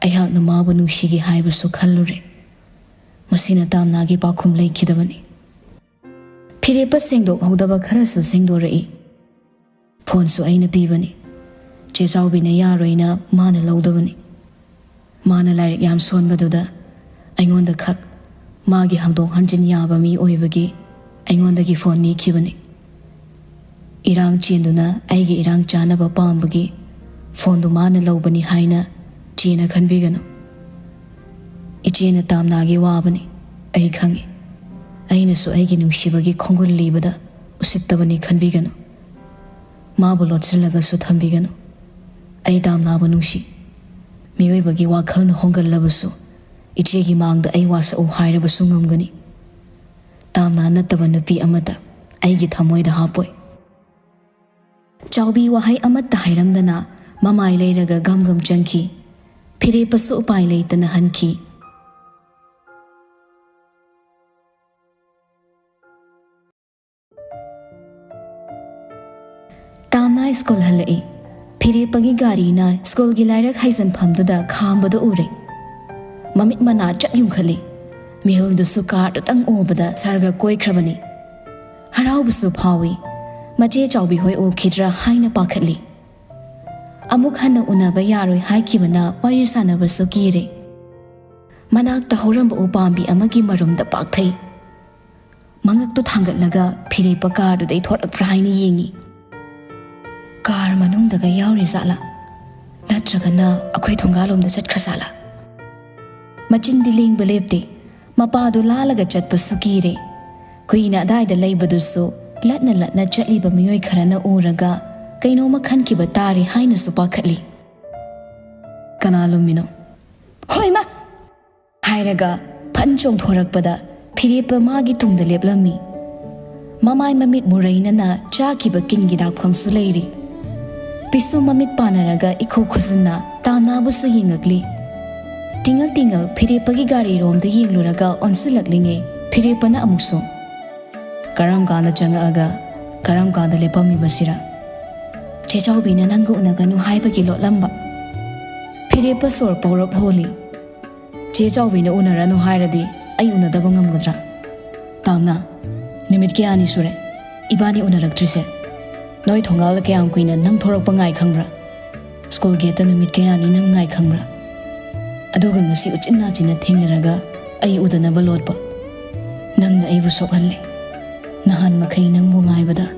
ꯑꯩꯍꯥꯛꯅ ꯃꯥꯕꯨ ꯅꯨꯡꯁꯤꯒꯦ ꯍꯥꯏꯕꯁꯨ ꯈꯜꯂꯨꯔꯦ꯫ ꯃꯁꯤꯅ ꯇꯥꯝꯅꯥꯒꯤ ꯄꯥꯎꯈꯨꯝ ꯂꯩꯈꯤꯗꯕꯅꯤ꯫ ꯐꯤꯔꯦꯞꯄ ꯁꯦꯡꯗꯣꯛꯍꯧꯗꯕ ꯈꯔꯁꯨ ꯁꯦꯡꯗꯣꯔꯛꯏ꯫ ꯐꯣꯟꯁꯨ ꯑꯩꯅ ꯄꯤꯕꯅꯤ꯫ ꯆꯦ ꯆꯥꯎꯕꯤꯅ ꯌꯥꯔꯣꯏꯅ ꯃꯥꯅ ꯂꯧꯗꯕꯅꯤ꯫ ꯃꯥꯅ ꯂꯥꯏꯔꯤꯛ ꯌꯥꯝ ꯁꯣꯟꯕꯗꯨꯗ ꯑꯩꯉꯣꯟꯗ ꯈꯛ ꯃꯥꯒꯤ ꯍꯪꯗꯣꯛ ꯍꯟꯖꯤꯟ ꯌꯥꯕ ꯃꯤ ꯑꯣꯏꯕꯒꯤ ꯑꯩꯉꯣꯟꯗꯒꯤ ꯐꯣꯟ ꯅꯤꯈꯤꯕꯅꯤ꯫ ꯏꯔꯥꯡ ꯆꯦꯟꯗꯨꯅ ꯑꯩꯒꯤ ꯏꯔꯥꯡ ꯆꯥꯅꯕ ꯄꯥꯝꯕꯒꯤ ꯐꯣꯟꯗꯨ ꯃꯥꯅ ꯂꯧꯕꯅꯤ ꯍꯥꯏꯅ ꯆꯦꯅ ꯈꯟꯕꯤꯒꯅꯨ꯫ ꯏꯆꯦꯅ ꯇꯥꯝꯅꯥꯒꯤ ꯋꯥꯕꯅꯤ, ꯑꯩ ꯈꯪꯏ꯫ ꯑꯩꯅꯁꯨ ꯑꯩꯒꯤ ꯅꯨꯡꯁꯤꯕꯒꯤ ꯈꯣꯡꯒꯨꯜ ꯂꯤꯕꯗ ꯎꯁꯤꯠꯇꯕꯅꯤ ꯈꯟꯕꯤꯒꯅꯨ꯫ ꯃꯥꯕꯨ ꯂꯣꯠꯁꯤꯜꯂꯒꯁꯨ ꯊꯝꯕꯤꯒꯅꯨ꯫ ꯑꯩ ꯇꯥꯝꯅꯥꯕꯨ ꯅꯨꯡꯁꯤ꯫ ꯃꯤꯑꯣꯏꯕꯒꯤ ꯋꯥꯈꯜꯅ ꯍꯣꯡꯒꯜꯂꯕꯁꯨ ꯏꯆꯦꯒꯤ ꯃꯥꯡꯗ ꯑꯩ ꯋꯥꯁꯛꯎ ꯍꯥꯏꯔꯕꯁꯨ ꯉꯝꯒꯅꯤ꯫ ꯇꯥꯝꯅꯥ ꯅꯠꯇꯕ ꯅꯨꯄꯤ ꯑꯃꯠꯇ ꯑꯩꯒꯤ ꯊꯃꯣꯏꯗ ꯍꯥꯞꯄꯣꯏ꯫ ꯆꯥꯎꯕꯤ ꯋꯥꯍꯩ ꯑꯃꯠꯇ ꯍꯥꯏꯔꯝꯗꯅ ꯃꯃꯥꯏ ꯂꯩꯔꯒ ꯒꯝ ꯒꯝ ꯆꯪꯈꯤ꯫ ꯐꯤꯔꯦꯞꯄꯁꯨ ꯎꯄꯥꯏ ꯂꯩꯇꯅ ꯍꯟꯈꯤ꯫ ꯇꯥꯝꯅꯥ ꯁ꯭ꯀꯨꯜ ꯍꯜꯂꯛꯏ꯫ ꯐꯤꯔꯦꯞꯄꯒꯤ ꯒꯥꯔꯤꯅ ꯁ꯭ꯀꯨꯜꯒꯤ ꯂꯥꯏꯔꯛ ꯍꯥꯏꯖꯟꯐꯝꯗꯨꯗ ꯈꯥꯝꯕꯗꯨ ꯎꯔꯦ꯫ ꯃꯃꯤꯠ ꯃꯅꯥ ꯆꯞ ꯌꯨꯡꯈꯠꯂꯤ꯫ ꯃꯤꯍꯨꯜꯗꯨꯁꯨ ꯀꯥꯔꯗꯨꯇꯪ ꯎꯕꯗ ꯁꯔꯒ ꯀꯣꯏꯈ꯭ꯔꯕꯅꯤ꯫ ꯍꯔꯥꯎꯕꯁꯨ ꯐꯥꯎꯏ꯫ ꯃꯆꯦ ꯆꯥꯎꯕꯤ ꯍꯣꯏ ꯎꯈꯤꯗ꯭ꯔꯥ ꯍꯥꯏꯅ ꯄꯥꯈꯠꯂꯤ꯫ ꯑꯃꯨꯛ ꯍꯟꯅ ꯎꯅꯕ ꯌꯥꯔꯣꯏ ꯍꯥꯏꯈꯤꯕꯅ ꯋꯥꯔꯤ ꯁꯥꯟꯅꯕꯁꯨ ꯀꯤꯔꯦ꯫ ꯃꯅꯥꯛꯇ ꯍꯧꯔꯝꯕ ꯎꯄꯥꯝꯕꯤ ꯑꯃꯒꯤ ꯃꯔꯨꯝꯗ ꯄꯥꯛꯊꯩ꯫ ꯃꯉꯛꯇꯨ ꯊꯥꯡꯒꯠꯂꯒ ꯐꯤꯔꯦꯞꯄ ꯀꯥꯔꯗꯨꯗꯩ ꯊꯣꯔꯛꯄ꯭ꯔꯥ ꯍꯥꯏꯅ ꯌꯦꯡꯉꯤ꯫ ꯀꯥꯔ ꯃꯅꯨꯡꯗꯒ ꯌꯥꯎꯔꯤ ꯖꯥꯠꯂꯥ? ꯅꯠꯇ꯭ꯔꯒꯅ ꯑꯩꯈꯣꯏ ꯊꯣꯡꯒꯥꯜꯂꯣꯝꯗ ꯆꯠꯈ꯭ꯔ ꯖꯥꯠꯂꯥ? ꯃꯆꯤꯟꯗꯤ ꯂꯦꯡꯕ ꯂꯦꯞꯇꯦ꯫ ꯃꯄꯥꯗꯨ ꯂꯥꯜꯂꯒ ꯆꯠꯄꯁꯨ ꯀꯤꯔꯦ꯫ ꯀꯨꯏꯅ ꯑꯗꯥꯏꯗ ꯂꯩꯕꯗꯨꯁꯨ ꯂꯠꯅ ꯂꯠꯅ ꯆꯠꯂꯤꯕ ꯃꯤꯑꯣꯏ ꯈꯔꯅ ꯎꯔꯒ ꯀꯩꯅꯣꯝꯃ ꯈꯟꯈꯤꯕ ꯇꯥꯔꯦ ꯍꯥꯏꯅꯁꯨ ꯄꯥꯈꯠꯂꯤ꯫ "ꯀꯅꯥ ꯂꯨꯝꯃꯤꯅꯣ?" "ꯍꯣꯏ ꯃꯥ!" ꯍꯥꯏꯔꯒ ꯐꯟ ꯆꯣꯡꯊꯣꯔꯛꯄꯗ ꯐꯤꯔꯦꯞꯄ ꯃꯥꯒꯤ ꯇꯨꯡꯗ ꯂꯦꯞꯂꯝꯃꯤ꯫ ꯃꯃꯥꯏ ꯃꯃꯤꯠ ꯃꯨꯔꯩꯅꯅ ꯆꯥꯈꯤꯕ ꯀꯤꯟꯒꯤ ꯗꯥꯛꯐꯝꯁꯨ ꯂꯩꯔꯤ꯫ ꯄꯤꯁꯨꯝ ꯃꯃꯤꯠ ꯄꯥꯟꯅꯔꯒ ꯏꯈꯨ ꯈꯨꯖꯤꯟꯅ ꯇꯥꯝꯅꯥꯕꯨꯁꯨ ꯌꯦꯡꯉꯛꯂꯤ꯫ ꯇꯤꯡꯉꯛ ꯇꯤꯡꯉꯛ ꯐꯤꯔꯦꯞꯄꯒꯤ ꯒꯥꯔꯤꯔꯣꯝꯗ ꯌꯦꯡꯂꯨꯔꯒ ꯑꯣꯟꯁꯤꯜꯂꯛꯂꯤꯉꯩ ꯐꯤꯔꯦꯞꯄꯅ ꯑꯃꯨꯛꯁꯨ, "ꯀꯔꯝ ꯀꯥꯟꯗ ꯆꯪꯉꯛꯑꯒ ꯀꯔꯝ ꯀꯥꯟꯗ ꯂꯦꯞꯄꯝꯃꯤꯕꯁꯤꯔ?" ꯆꯦ ꯆꯥꯎꯕꯤꯅ ꯅꯪꯒ ꯎꯅꯒꯅꯨ ꯍꯥꯏꯕꯒꯤ ꯂꯣꯠꯂꯝꯕ꯫ ꯐꯤꯔꯦꯞꯄ ꯁꯣꯔ ꯄꯧꯔꯞ ꯍꯣꯜꯂꯤ꯫ ꯆꯦ ꯆꯥꯎꯕꯤꯅ ꯎꯅꯔꯅꯨ ꯍꯥꯏꯔꯗꯤ ꯑꯩ ꯎꯅꯗꯕ ꯉꯝꯒꯗ꯭ꯔꯥ? ꯇꯥꯝꯅ, ꯅꯨꯃꯤꯠ ꯀꯌꯥꯅꯤ ꯁꯨꯔꯦ ꯏꯕꯥꯅꯤ ꯎꯅꯔꯛꯇ꯭ꯔꯤꯁꯦ? ꯅꯣꯏ ꯊꯣꯡꯒꯥꯜꯗ ꯀꯌꯥꯝ ꯀꯨꯏꯅ ꯅꯪ ꯊꯣꯔꯛꯄ ꯉꯥꯏ ꯈꯪꯕ꯭ꯔꯥ? ꯁ꯭ꯀꯨꯜ ꯒꯦꯠꯇ ꯅꯨꯃꯤꯠ ꯀꯌꯥꯅꯤ ꯅꯪ ꯉꯥꯏ ꯈꯪꯕ꯭ꯔꯥ? ꯑꯗꯨꯒ ꯉꯁꯤ ꯎꯆꯤꯟ ꯅꯥꯆꯤꯟꯅ ꯊꯦꯡꯅꯔꯒ ꯑꯩ ꯎꯗꯅꯕ ꯂꯣꯠꯄ꯫ ꯅꯪꯅ ꯑꯩꯕꯨ ꯁꯣꯛꯍꯜꯂꯦ꯫ ꯅꯍꯥꯟ ꯃꯈꯩ ꯅꯪꯕꯨ ꯉꯥꯏꯕꯗ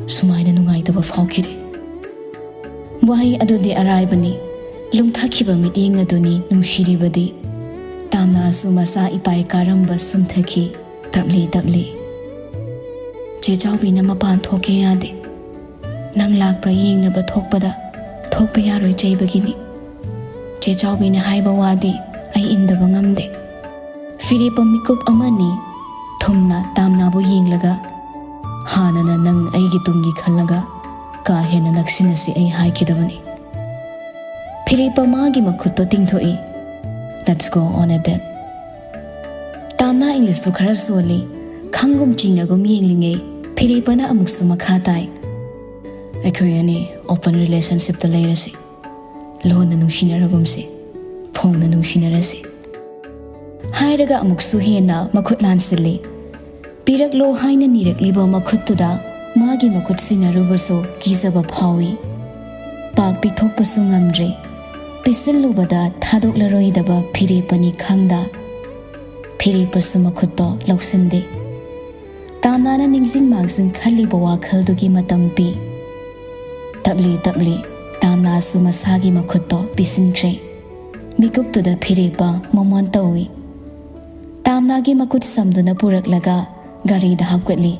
ꯁꯨꯃꯥꯏꯅ ꯅꯨꯡꯉꯥꯏꯇꯕ ꯐꯥꯎꯈꯤꯗꯦ꯫ ꯋꯥꯍꯩ ꯑꯗꯨꯗꯤ ꯑꯔꯥꯏꯕꯅꯤ꯫ ꯂꯨꯝꯊꯈꯤꯕ ꯃꯤꯠꯌꯦꯡ ꯑꯗꯨꯅꯤ ꯅꯨꯡꯁꯤꯔꯤꯕꯗꯤ꯫ ꯇꯥꯝꯅꯥꯁꯨ ꯃꯁꯥ ꯏꯄꯥꯏ ꯀꯥꯔꯝꯕ ꯁꯨꯝꯊꯈꯤ꯫ ꯇꯞꯂꯤ ꯇꯞꯂꯤ꯫ ꯆꯦ ꯆꯥꯎꯕꯤꯅ ꯃꯄꯥꯟ ꯊꯣꯛꯀꯦ ꯌꯥꯗꯦ꯫ ꯅꯪ ꯂꯥꯛꯄ꯭ꯔꯥ ꯌꯦꯡꯅꯕ ꯊꯣꯛꯄꯗ ꯊꯣꯛꯄ ꯌꯥꯔꯣꯏ ꯆꯩꯕꯒꯤꯅꯤ꯫ ꯆꯦ ꯆꯥꯎꯕꯤꯅ ꯍꯥꯏꯕ ꯋꯥꯗꯤ ꯑꯩ ꯏꯟꯗꯕ ꯉꯝꯗꯦ꯫ ꯐꯤꯔꯦꯞꯄ ꯃꯤꯀꯨꯞ ꯑꯃꯅꯤ ꯊꯨꯝꯅ ꯇꯥꯝꯅꯥꯕꯨ ꯌꯦꯡꯂꯒ, ꯍꯥꯟꯅꯅ ꯅꯪ ꯑꯩꯒꯤ ꯇꯨꯡꯒꯤ ꯈꯜꯂꯒ ꯀꯥ ꯍꯦꯟꯅ ꯅꯛꯁꯤꯟꯅꯁꯤ ꯑꯩ ꯍꯥꯏꯈꯤꯗꯕꯅꯤ꯫ ꯐꯤꯔꯦꯞꯄ ꯃꯥꯒꯤ ꯃꯈꯨꯠꯇꯣ ꯇꯤꯡꯊꯣꯛꯏ꯫ Let's go on a date. Tamna ꯏꯪꯂꯤꯁꯇꯨ ꯈꯔ ꯁꯣꯜꯂꯤ꯫ ꯈꯪꯒꯨꯝ ꯆꯤꯡꯅꯒꯨꯝ ꯌꯦꯡꯂꯤꯉꯩ ꯐꯤꯔꯦꯞꯄꯅ ꯑꯃꯨꯛꯁꯨ ꯃꯈꯥ ꯇꯥꯏ꯫ ꯑꯩꯈꯣꯏ ꯑꯅꯤ open relationshipꯇ ꯂꯩꯔꯁꯤ꯫ ꯂꯣꯟꯅ ꯅꯨꯡꯁꯤꯅꯔꯒꯨꯝꯁꯤ꯫ ꯐꯣꯡꯅ ꯅꯨꯡꯁꯤꯅꯔꯁꯤ꯫ ꯍꯥꯏꯔꯒ ꯑꯃꯨꯛꯁꯨ ꯍꯦꯟꯅ ꯃꯈꯨꯠ ꯂꯥꯟꯁꯤꯜꯂꯤ꯫ ꯄꯤꯔꯛꯂꯣ ꯍꯥꯏꯅ ꯅꯤꯔꯛꯂꯤꯕ ꯃꯈꯨꯠꯇꯨꯗ ꯃꯥꯒꯤ ꯃꯈꯨꯠ ꯁꯤꯟꯅꯔꯨꯕꯁꯨ ꯀꯤꯖꯕ ꯐꯥꯎꯏ꯫ ꯄꯥꯛ ꯄꯤꯊꯣꯛꯄꯁꯨ ꯉꯝꯗ꯭ꯔꯦ꯫ ꯄꯤꯁꯤꯜꯂꯨꯕꯗ ꯊꯥꯗꯣꯛꯂꯔꯣꯏꯗꯕ ꯐꯤꯔꯦꯞꯄꯅꯤ ꯈꯪꯗ꯫ ꯐꯤꯔꯦꯞꯄꯁꯨ ꯃꯈꯨꯠꯇꯣ ꯂꯧꯁꯤꯟꯗꯦ꯫ ꯇꯥꯝꯅꯥꯅ ꯅꯤꯡꯁꯤꯡ ꯃꯥꯡꯁꯤꯡ ꯈꯜꯂꯤꯕ ꯋꯥꯈꯜꯗꯨꯒꯤ ꯃꯇꯝ ꯄꯤ꯫ ꯇꯞꯂꯤ ꯇꯞꯂꯤ ꯇꯥꯝꯅꯥꯁꯨ ꯃꯁꯥꯒꯤ ꯃꯈꯨꯠꯇꯣ ꯄꯤꯁꯤꯟꯈ꯭ꯔꯦ꯫ ꯃꯤꯀꯨꯞꯇꯨꯗ ꯐꯤꯔꯦꯞꯄ ꯃꯣꯃꯣꯟ ꯇꯧꯏ꯫ ꯇꯥꯝꯅꯥꯒꯤ ꯃꯈꯨꯠ ꯁꯝꯗꯨꯅ ꯄꯨꯔꯛꯂꯒ ꯒꯥꯔꯤꯗ ꯍꯥꯞꯀꯠꯂꯤ꯫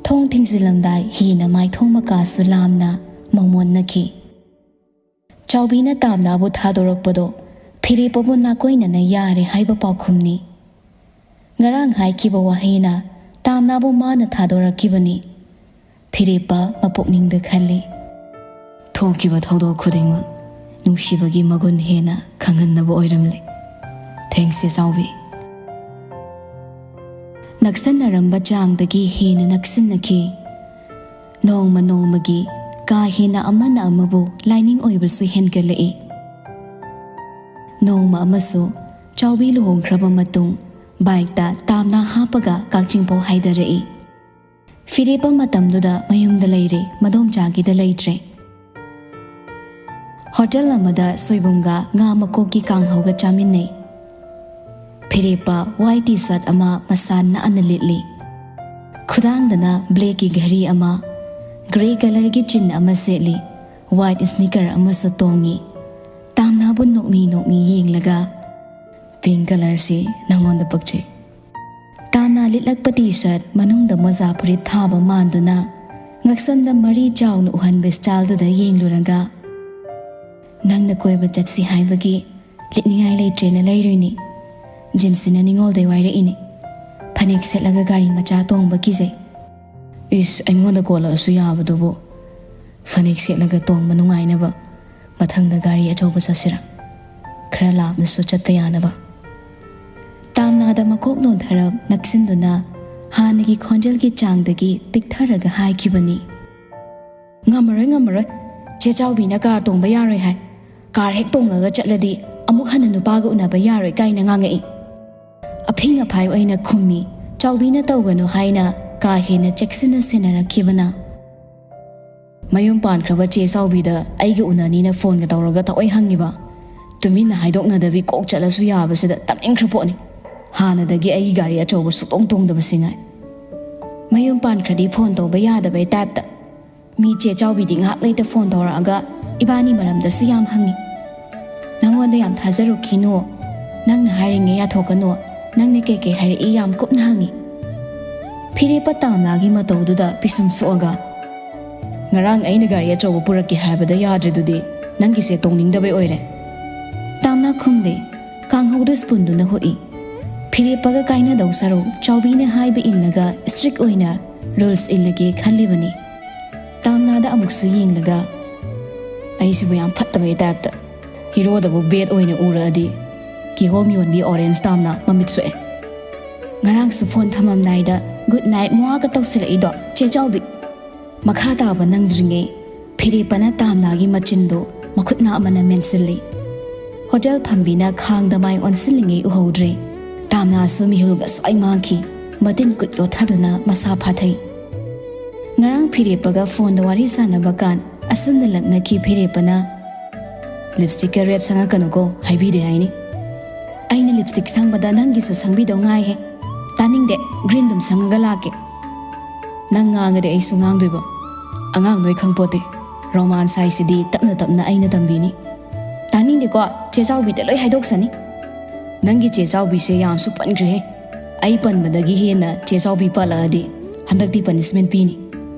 ꯊꯣꯡ ꯊꯤꯡꯖꯤꯜꯂꯝꯗꯥꯏ ꯍꯦꯟꯅ ꯃꯥꯏꯊꯣꯡ ꯃꯀꯥꯁꯨ ꯂꯥꯝꯅ ꯃꯣꯃꯣꯟꯅꯈꯤ꯫ ꯆꯥꯎꯕꯤꯅ ꯇꯥꯝꯅꯥꯕꯨ ꯊꯥꯗꯣꯔꯛꯄꯗꯣ ꯐꯤꯔꯦꯞꯄꯕꯨ ꯅꯥꯀꯣꯏꯅꯅ ꯌꯥꯔꯦ ꯍꯥꯏꯕ ꯄꯥꯎꯈꯨꯝꯅꯤ꯫ ꯉꯔꯥꯡ ꯍꯥꯏꯈꯤꯕ ꯋꯥꯍꯩꯅ ꯇꯥꯝꯅꯥꯕꯨ ꯃꯥꯅ ꯊꯥꯗꯣꯔꯛꯈꯤꯕꯅꯤ꯫ ꯐꯤꯔꯦꯞꯄ ꯃꯄꯨꯛꯅꯤꯡꯗ ꯈꯜꯂꯤ꯫ ꯊꯣꯛꯈꯤꯕ ꯊꯧꯗꯣꯛ ꯈꯨꯗꯤꯡꯃꯛ ꯅꯨꯡꯁꯤꯕꯒꯤ ꯃꯒꯨꯟ ꯍꯦꯟꯅ ꯈꯪꯍꯟꯅꯕ ꯑꯣꯏꯔꯝꯂꯦ꯫ Thanks ꯆꯦ ꯆꯥꯎꯕꯤ꯫ ꯅꯛꯁꯟꯅꯔꯝꯕ ꯆꯥꯡꯗꯒꯤ ꯍꯦꯟꯅ ꯅꯛꯁꯤꯟꯅꯈꯤ꯫ ꯅꯣꯡꯃ ꯅꯣꯡꯃꯒꯤ ꯀꯥ ꯍꯦꯟꯅ ꯑꯃꯅ ꯑꯃꯕꯨ ꯂꯥꯏꯅꯤꯡ ꯑꯣꯏꯕꯁꯨ ꯍꯦꯟꯒꯠꯂꯛꯏ꯫ ꯅꯣꯡꯃ ꯑꯃꯁꯨ ꯆꯥꯎꯕꯤ ꯂꯨꯍꯣꯡꯈ꯭ꯔꯕ ꯃꯇꯨꯡ ꯕꯥꯏꯛꯇ ꯇꯥꯝꯅ ꯍꯥꯞꯄꯒ ꯀꯛꯆꯤꯡꯐꯥꯎ ꯍꯥꯏꯗꯔꯛꯏ꯫ ꯐꯤꯔꯦꯞꯄ ꯃꯇꯝꯗꯨꯗ ꯃꯌꯨꯝꯗ ꯂꯩꯔꯦ, ꯃꯗꯣꯝꯆꯥꯒꯤꯗ ꯂꯩꯇ꯭ꯔꯦ꯫ ꯍꯣꯇꯦꯜ ꯑꯃꯗ ꯁꯣꯏꯕꯨꯝꯒ ꯉꯥ ꯃꯀꯣꯛꯀꯤ ꯀꯥꯡꯍꯧꯒ ꯆꯥꯃꯤꯟꯅꯩ꯫ ꯐꯤꯔꯦꯞꯄ ꯋꯥꯏꯠ ꯇꯤ ꯁꯥꯔꯠ ꯑꯃ ꯃꯁꯥ ꯅꯥꯟꯅ ꯂꯤꯠꯂꯤ꯫ ꯈꯨꯗꯥꯡꯗꯅ ꯕ꯭ꯂꯦꯛꯀꯤ ꯘꯔꯤ ꯑꯃ, ꯒ꯭ꯔꯦ ꯀꯂꯔꯒꯤ ꯆꯤꯟ ꯑꯃ ꯁꯦꯠꯂꯤ꯫ ꯋꯥꯏꯠ ꯁ꯭ꯅꯤꯀꯔ ꯑꯃꯁꯨ ꯇꯣꯡꯉꯤ꯫ ꯇꯥꯝꯅꯥꯕꯨ ꯅꯣꯛꯃꯤ ꯅꯣꯛꯃꯤ ꯌꯦꯡꯂꯒ, "ꯄꯤꯡ ꯀꯂꯔꯁꯤ ꯅꯉꯣꯟꯗ ꯄꯛꯆꯩ꯫" ꯇꯥꯝꯅꯥ ꯂꯤꯠꯂꯛꯄ ꯇꯤ ꯁꯥꯔꯠ ꯃꯅꯨꯡꯗ ꯃꯣꯖꯥ ꯐꯨꯔꯤꯠ ꯊꯥꯕ ꯃꯥꯟꯗꯨꯅ ꯉꯛꯁꯝꯗ ꯃꯔꯤ ꯆꯥꯎꯅ ꯎꯍꯟꯕ ꯁ꯭ꯇꯥꯏꯜꯗꯨꯗ ꯌꯦꯡꯂꯨꯔꯒ, "ꯅꯪꯅ ꯀꯣꯏꯕ ꯆꯠꯁꯤ ꯍꯥꯏꯕꯒꯤ ꯂꯤꯠꯅꯤꯡꯉꯥꯏ ꯂꯩꯇ꯭ꯔꯦꯅ ꯂꯩꯔꯨꯏꯅꯤ꯫ ꯖꯤꯟꯁꯤꯅ ꯅꯤꯡꯉꯣꯜꯗꯩ ꯋꯥꯏꯔꯛꯏꯅꯤ꯫ ꯐꯅꯦꯛ ꯁꯦꯠꯂꯒ ꯒꯥꯔꯤ ꯃꯆꯥ ꯇꯣꯡꯕ ꯀꯤꯖꯩ꯫" "ꯏꯁ, ꯑꯩꯉꯣꯟꯗ ꯀꯣꯜꯂꯛꯑꯁꯨ ꯌꯥꯕꯗꯨꯕꯨ꯫ ꯐꯅꯦꯛ ꯁꯦꯠꯂꯒ ꯇꯣꯡꯕ ꯅꯨꯡꯉꯥꯏꯅꯕ ꯃꯊꯪꯗ ꯒꯥꯔꯤ ꯑꯆꯧꯕ ꯆꯠꯁꯤꯔꯥ? ꯈꯔ ꯂꯥꯞꯅꯁꯨ ꯆꯠꯄ ꯌꯥꯅꯕ꯫" ꯇꯥꯝꯅꯥꯗ ꯃꯀꯣꯛ ꯅꯣꯟꯊꯔꯞ ꯅꯛꯁꯤꯟꯗꯨꯅ ꯍꯥꯟꯅꯒꯤ ꯈꯣꯟꯖꯦꯜꯒꯤ ꯆꯥꯡꯗꯒꯤ ꯄꯤꯛꯊꯔꯒ ꯍꯥꯏꯈꯤꯕꯅꯤ꯫ "ꯉꯝꯃꯔꯣꯏ, ꯉꯝꯃꯔꯣꯏ꯫ ꯆꯦ ꯆꯥꯎꯕꯤꯅ ꯀꯥꯔ ꯇꯣꯡꯕ ꯌꯥꯔꯣꯏ ꯍꯥꯏ꯫ ꯀꯥꯔ ꯍꯦꯛ ꯇꯣꯡꯉꯒ ꯆꯠꯂꯗꯤ ꯑꯃꯨꯛ ꯍꯟꯅ ꯅꯨꯄꯥꯒ ꯎꯅꯕ ꯌꯥꯔꯣꯏ ꯀꯥꯏꯅ ꯉꯥꯡꯉꯛꯏ꯫" ꯑꯐꯤꯡ ꯑꯐꯥꯏ ꯑꯣꯏꯅ ꯈꯨꯝꯃꯤ꯫ ꯆꯥꯎꯕꯤꯅ ꯇꯧꯒꯅꯨ ꯍꯥꯏꯅ ꯀꯥ ꯍꯦꯟꯅ ꯆꯦꯛꯁꯤꯟꯅ ꯁꯦꯟꯅꯔꯛꯈꯤꯕꯅ꯫ "ꯃꯌꯨꯝ ꯄꯥꯟꯈ꯭ꯔꯕ ꯆꯦ ꯆꯥꯎꯕꯤꯗ ꯑꯩꯒ ꯎꯅꯅꯤꯅ ꯐꯣꯟꯒ ꯇꯧꯔꯒ ꯊꯑꯣꯏ ꯍꯪꯉꯤꯕ꯫ ꯇꯨꯃꯤꯟꯅ ꯍꯥꯏꯗꯣꯛꯅꯗꯕꯤ ꯀꯣꯛ ꯆꯠꯂꯁꯨ ꯌꯥꯕꯁꯤꯗ ꯇꯝꯅꯤꯡꯈ꯭ꯔ ꯄꯣꯠꯅꯤ꯫ ꯍꯥꯟꯅꯗꯒꯤ ꯑꯩꯒꯤ ꯒꯥꯔꯤ ꯑꯆꯧꯕ ꯁꯨꯛꯇꯣꯡ ꯇꯣꯡꯗꯕꯁꯤ ꯉꯥꯏ꯫ ꯃꯌꯨꯝ ꯄꯥꯟꯈ꯭ꯔꯗꯤ ꯐꯣꯟ ꯇꯧꯕ ꯌꯥꯗꯕꯩ ꯇꯥꯏꯞꯇ꯫ ꯃꯤ ꯆꯦ ꯆꯥꯎꯕꯤꯗꯤ ꯉꯥꯏꯍꯥꯛ ꯂꯩꯇ ꯐꯣꯟ ꯇꯧꯔꯛꯑꯒ ꯏꯕꯥꯅꯤ ꯃꯔꯝꯗꯁꯨ ꯌꯥꯝ ꯍꯪꯉꯤ꯫ ꯅꯉꯣꯟꯗ ꯌꯥꯝ ꯊꯥꯖꯔꯨꯈꯤꯅꯨ꯫ ꯅꯪꯅ ꯍꯥꯏꯔꯤꯉꯩ ꯌꯥꯊꯣꯛꯀꯅꯨ꯫ ꯅꯪꯅ ꯀꯩꯀꯩ ꯍꯥꯏꯔꯛꯏ ꯌꯥꯝ ꯀꯨꯞꯅ ꯍꯪꯉꯤ꯫" ꯐꯤꯔꯦꯞꯄ ꯇꯥꯝꯅꯥꯒꯤ ꯃꯇꯧꯗꯨꯗ ꯄꯤꯁꯨꯝ ꯁꯣꯛꯑꯒ, "ꯉꯔꯥꯡ ꯑꯩꯅ ꯒꯥꯔꯤ ꯑꯆꯧꯕ ꯄꯨꯔꯛꯀꯦ ꯍꯥꯏꯕꯗ ꯌꯥꯗ꯭ꯔꯤꯗꯨꯗꯤ ꯅꯪꯒꯤꯁꯦ ꯇꯣꯡꯅꯤꯡꯗꯕꯩ ꯑꯣꯏꯔꯦ?" ꯇꯥꯝꯅꯥ ꯈꯨꯝꯗꯦ꯫ ꯀꯥꯡꯍꯧꯗꯨ ꯁ꯭ꯄꯨꯟꯗꯨꯅ ꯍꯨꯠꯏ꯫ ꯐꯤꯔꯦꯞꯄꯒ ꯀꯥꯏꯅꯗꯧ ꯁꯔꯨꯛ ꯆꯥꯎꯕꯤꯅ ꯍꯥꯏꯕ ꯏꯜꯂꯒ ꯁ꯭ꯇ꯭ꯔꯤꯛ ꯑꯣꯏꯅ ꯔꯨꯜꯁ ꯏꯜꯂꯒꯦ ꯈꯜꯂꯤꯕꯅꯤ꯫ ꯇꯥꯝꯅꯥꯗ ꯑꯃꯨꯛꯁꯨ ꯌꯦꯡꯂꯒ, "ꯑꯩꯁꯤꯕꯨ ꯌꯥꯝ ꯐꯠꯇꯕꯩ ꯇꯥꯏꯞꯇ꯫ ꯍꯤꯔꯣꯗꯕꯨ ꯕꯦꯠ ꯑꯣꯏꯅ ꯎꯔꯛꯑꯗꯤ ꯀꯤꯍꯣꯝ ꯌꯣꯟꯕꯤ ꯑꯣꯔꯦꯟꯖ ꯇꯥꯝꯅꯥ ꯃꯃꯤꯠ ꯁꯣꯛꯑꯦ꯫ ꯉꯔꯥꯡꯁꯨ ꯐꯣꯟ ꯊꯝꯃꯝꯗꯥꯏꯗ ꯒꯨꯗ ꯅꯥꯏꯠ ꯃ꯭ꯋꯥꯒ ꯇꯧꯁꯤꯜꯂꯛꯏꯗꯣ, ꯆꯦ ꯆꯥꯎꯕꯤ?" ꯃꯈꯥ ꯇꯥꯕ ꯅꯪꯗ꯭ꯔꯤꯉꯩ ꯐꯤꯔꯦꯞꯄꯅ ꯇꯥꯝꯅꯥꯒꯤ ꯃꯆꯤꯟꯗꯨ ꯃꯈꯨꯠ ꯅꯥꯝꯃꯅ ꯃꯦꯟꯁꯤꯜꯂꯤ꯫ ꯍꯣꯇꯦꯜ ꯐꯝꯕꯤꯅ ꯈꯥꯡꯗ ꯃꯥꯏ ꯑꯣꯟꯁꯤꯜꯂꯤꯉꯩ ꯎꯍꯧꯗ꯭ꯔꯦ꯫ ꯇꯥꯝꯅꯥꯁꯨ ꯃꯤꯍꯨꯜꯒ ꯁ꯭ꯋꯥꯏ ꯃꯥꯡꯈꯤ꯫ ꯃꯇꯤꯟ ꯀꯨꯠ ꯌꯣꯠꯊꯗꯨꯅ ꯃꯁꯥ ꯐꯥꯊꯩ꯫ ꯉꯔꯥꯡ ꯐꯤꯔꯦꯞꯄꯒ ꯐꯣꯟꯗ ꯋꯥꯔꯤ ꯁꯥꯟꯅꯕ ꯀꯥꯟ ꯑꯁꯨꯝꯅ ꯂꯛꯅꯈꯤ ꯐꯤꯔꯦꯞꯄꯅ꯫ "ꯂꯤꯞꯁꯇꯤꯛꯀ ꯔꯦꯠ ꯁꯪꯉꯛꯀꯅꯨꯀꯣ, ꯍꯥꯏꯕꯤꯗꯦ ꯍꯥꯏꯅꯤ꯫ ꯑꯩꯅ ꯂꯤꯞꯁꯇꯤꯛ ꯁꯪꯕꯗ ꯅꯪꯒꯤꯁꯨ ꯁꯪꯕꯤꯗꯧ ꯉꯥꯏꯍꯦ꯫ ꯇꯥꯅꯤꯡꯗꯦ, ꯒ꯭ꯔꯤꯟ ꯑꯗꯨꯝ ꯁꯪꯉꯒ ꯂꯥꯛꯀꯦ꯫ ꯅꯪ ꯉꯥꯡꯉꯗꯤ ꯑꯩꯁꯨ ꯉꯥꯡꯗꯣꯏꯕ꯫ ꯑꯉꯥꯡ ꯅꯣꯏ ꯈꯪꯄꯣꯠꯇꯦ꯫ ꯔꯣꯃꯥꯟꯁ ꯍꯥꯏꯁꯤꯗꯤ ꯇꯞꯅ ꯇꯞꯅ ꯑꯩꯅ ꯇꯝꯕꯤꯅꯤ꯫ ꯇꯥꯅꯤꯡꯗꯦꯀꯣ, ꯆꯦ ꯆꯥꯎꯕꯤꯗ ꯂꯣꯏ ꯍꯥꯏꯗꯣꯛꯁꯅꯤ꯫ ꯅꯪꯒꯤ ꯆꯦ ꯆꯥꯎꯕꯤꯁꯦ ꯌꯥꯝꯁꯨ ꯄꯟꯈ꯭ꯔꯦꯍꯦ꯫ ꯑꯩ ꯄꯟꯕꯗꯒꯤ ꯍꯦꯟꯅ ꯆꯦ ꯆꯥꯎꯕꯤ ꯄꯜꯂꯛꯑꯗꯤ ꯍꯟꯗꯛꯇꯤ ꯄꯅꯤꯁꯃꯦꯟ ꯄꯤꯅꯤ꯫